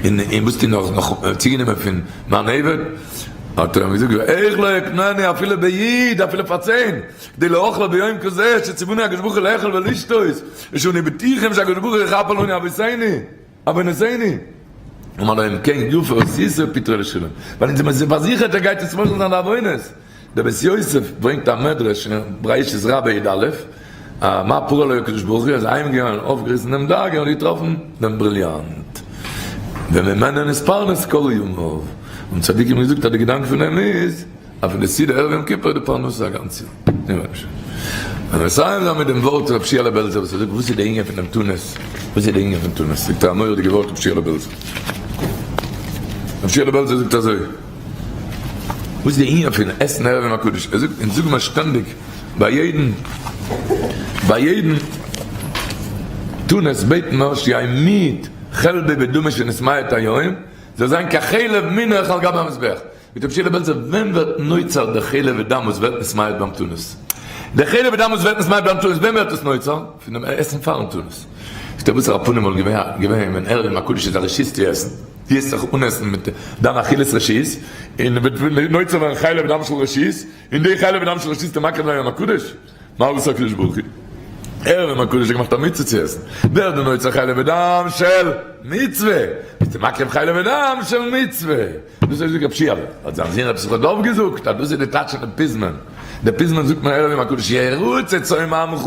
און וואס האסטו נאך נאך צוגענומען פון מיין עבד? האט ער אים געזאגט ואיך לא אקנני אפילו ביד, אפילו פאר צען, כדי לאכלה ביום כזה שציוונו הקדוש ברוך הוא לאכול ולשתות, ושאנו בטוחים שהקדוש ברוך הוא יכפר לנו עוונותינו. עוונותינו, אמר לו אם כן יפה עשית ופטרו לשלום, ווייל אונז זעמיר זיך פארזיכערט ער גייט אונז מוחל זיין די עוונות. דער בית יוסף ברענגט א מדרש אין בראשית רבה י א, מה פרע לו הקדוש ברוך הוא, ער איז אהיים געגאנגען און אויפגעריסן דעם דג און האט געטראפן דעם בריליאנט, וממנו נתפרנס כל ימיו, האבן צדיקים געזאגט אז די געדאנק פון דעם איז אז פון די סעודה ערב יום כיפור איז די פרנסה א גאנץ יאר. און מסיים זיין מיט דעם ווארט רב שיעלע בעלזער וואס ער זאגט וואס איז די ענין פון דעם תענית, וואס איז די ענין פון תענית, זאגט ער א מורא'דיגע ווארט רב שיעלע בעלזער, רב שיעלע בעלזער זאגט אזוי, וואס איז די ענין פון עסן ערב יום הקדוש, ער זאגט, אונז זאגן מיר שטענדיג ביי יעדן, ביי יעדן תענית בעטן מיר שיעמיד חלבי ודמי שנתמעט היום, זאל זיין כחלב מינך על גבי המזבח, מיט רבי שיעלע בעלזער ווען ווערט נוצר די חלב ודם וואס ווערט נתמעט ביים תענית? די חלב ודם וואס ווערט נתמעט ביים תענית ווען ווערט עס נוצר? פון דעם עסן פארן תענית. זאגט ער וואסערע פנים וואלט געווען ווען ערב יום הקדוש איז א רשות צו עסן, דו עסט זיך אנעסן מיט דיין אכילת רשות, און וועט נוצר ווערן חלב ודם של רשות, און די חלב ודם של רשות איז מקריב זיין יום הקדוש? מה עשה הקדוש ברוך הוא? ערב יום הקדוש האט געמאכט א מצוה צו עסן, ווערט די נוצר חלב ודם של מצוה, ביסטו מקריב חלב ודם של מצוה. דאס האט געזאגט רב שיעלע, האט זיין זון רב יששכר דוב געזאגט אז דאס איז די טייטש פון פזמון, די פזמון זאגט מען ערב יום הקדוש ירצה צום עמך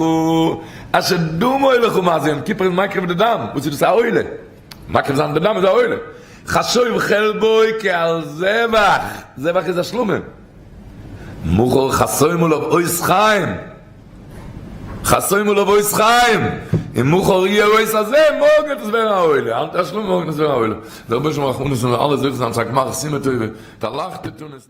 אשר דמו לך מה זה יום כיפור איז מקריב די דם, וואס איז דאס א עולה? מקריב זיין די דם איז א עולה, חשוב חלבו כעל זבח, זבח איז א שלמים, מחר חתום עליו אות חיים. חתום עליו אות חיים, און מחר יהיה אות הזה, מארגן וועט עס ווערן א עולה, היינט א שלמים מארגן וועט עס ווערן א עולה, דער רבונו של עולם רחמנות און אלע זוכה זיין צו א גמר חתימה טובה, מיט א לייכטע תענית.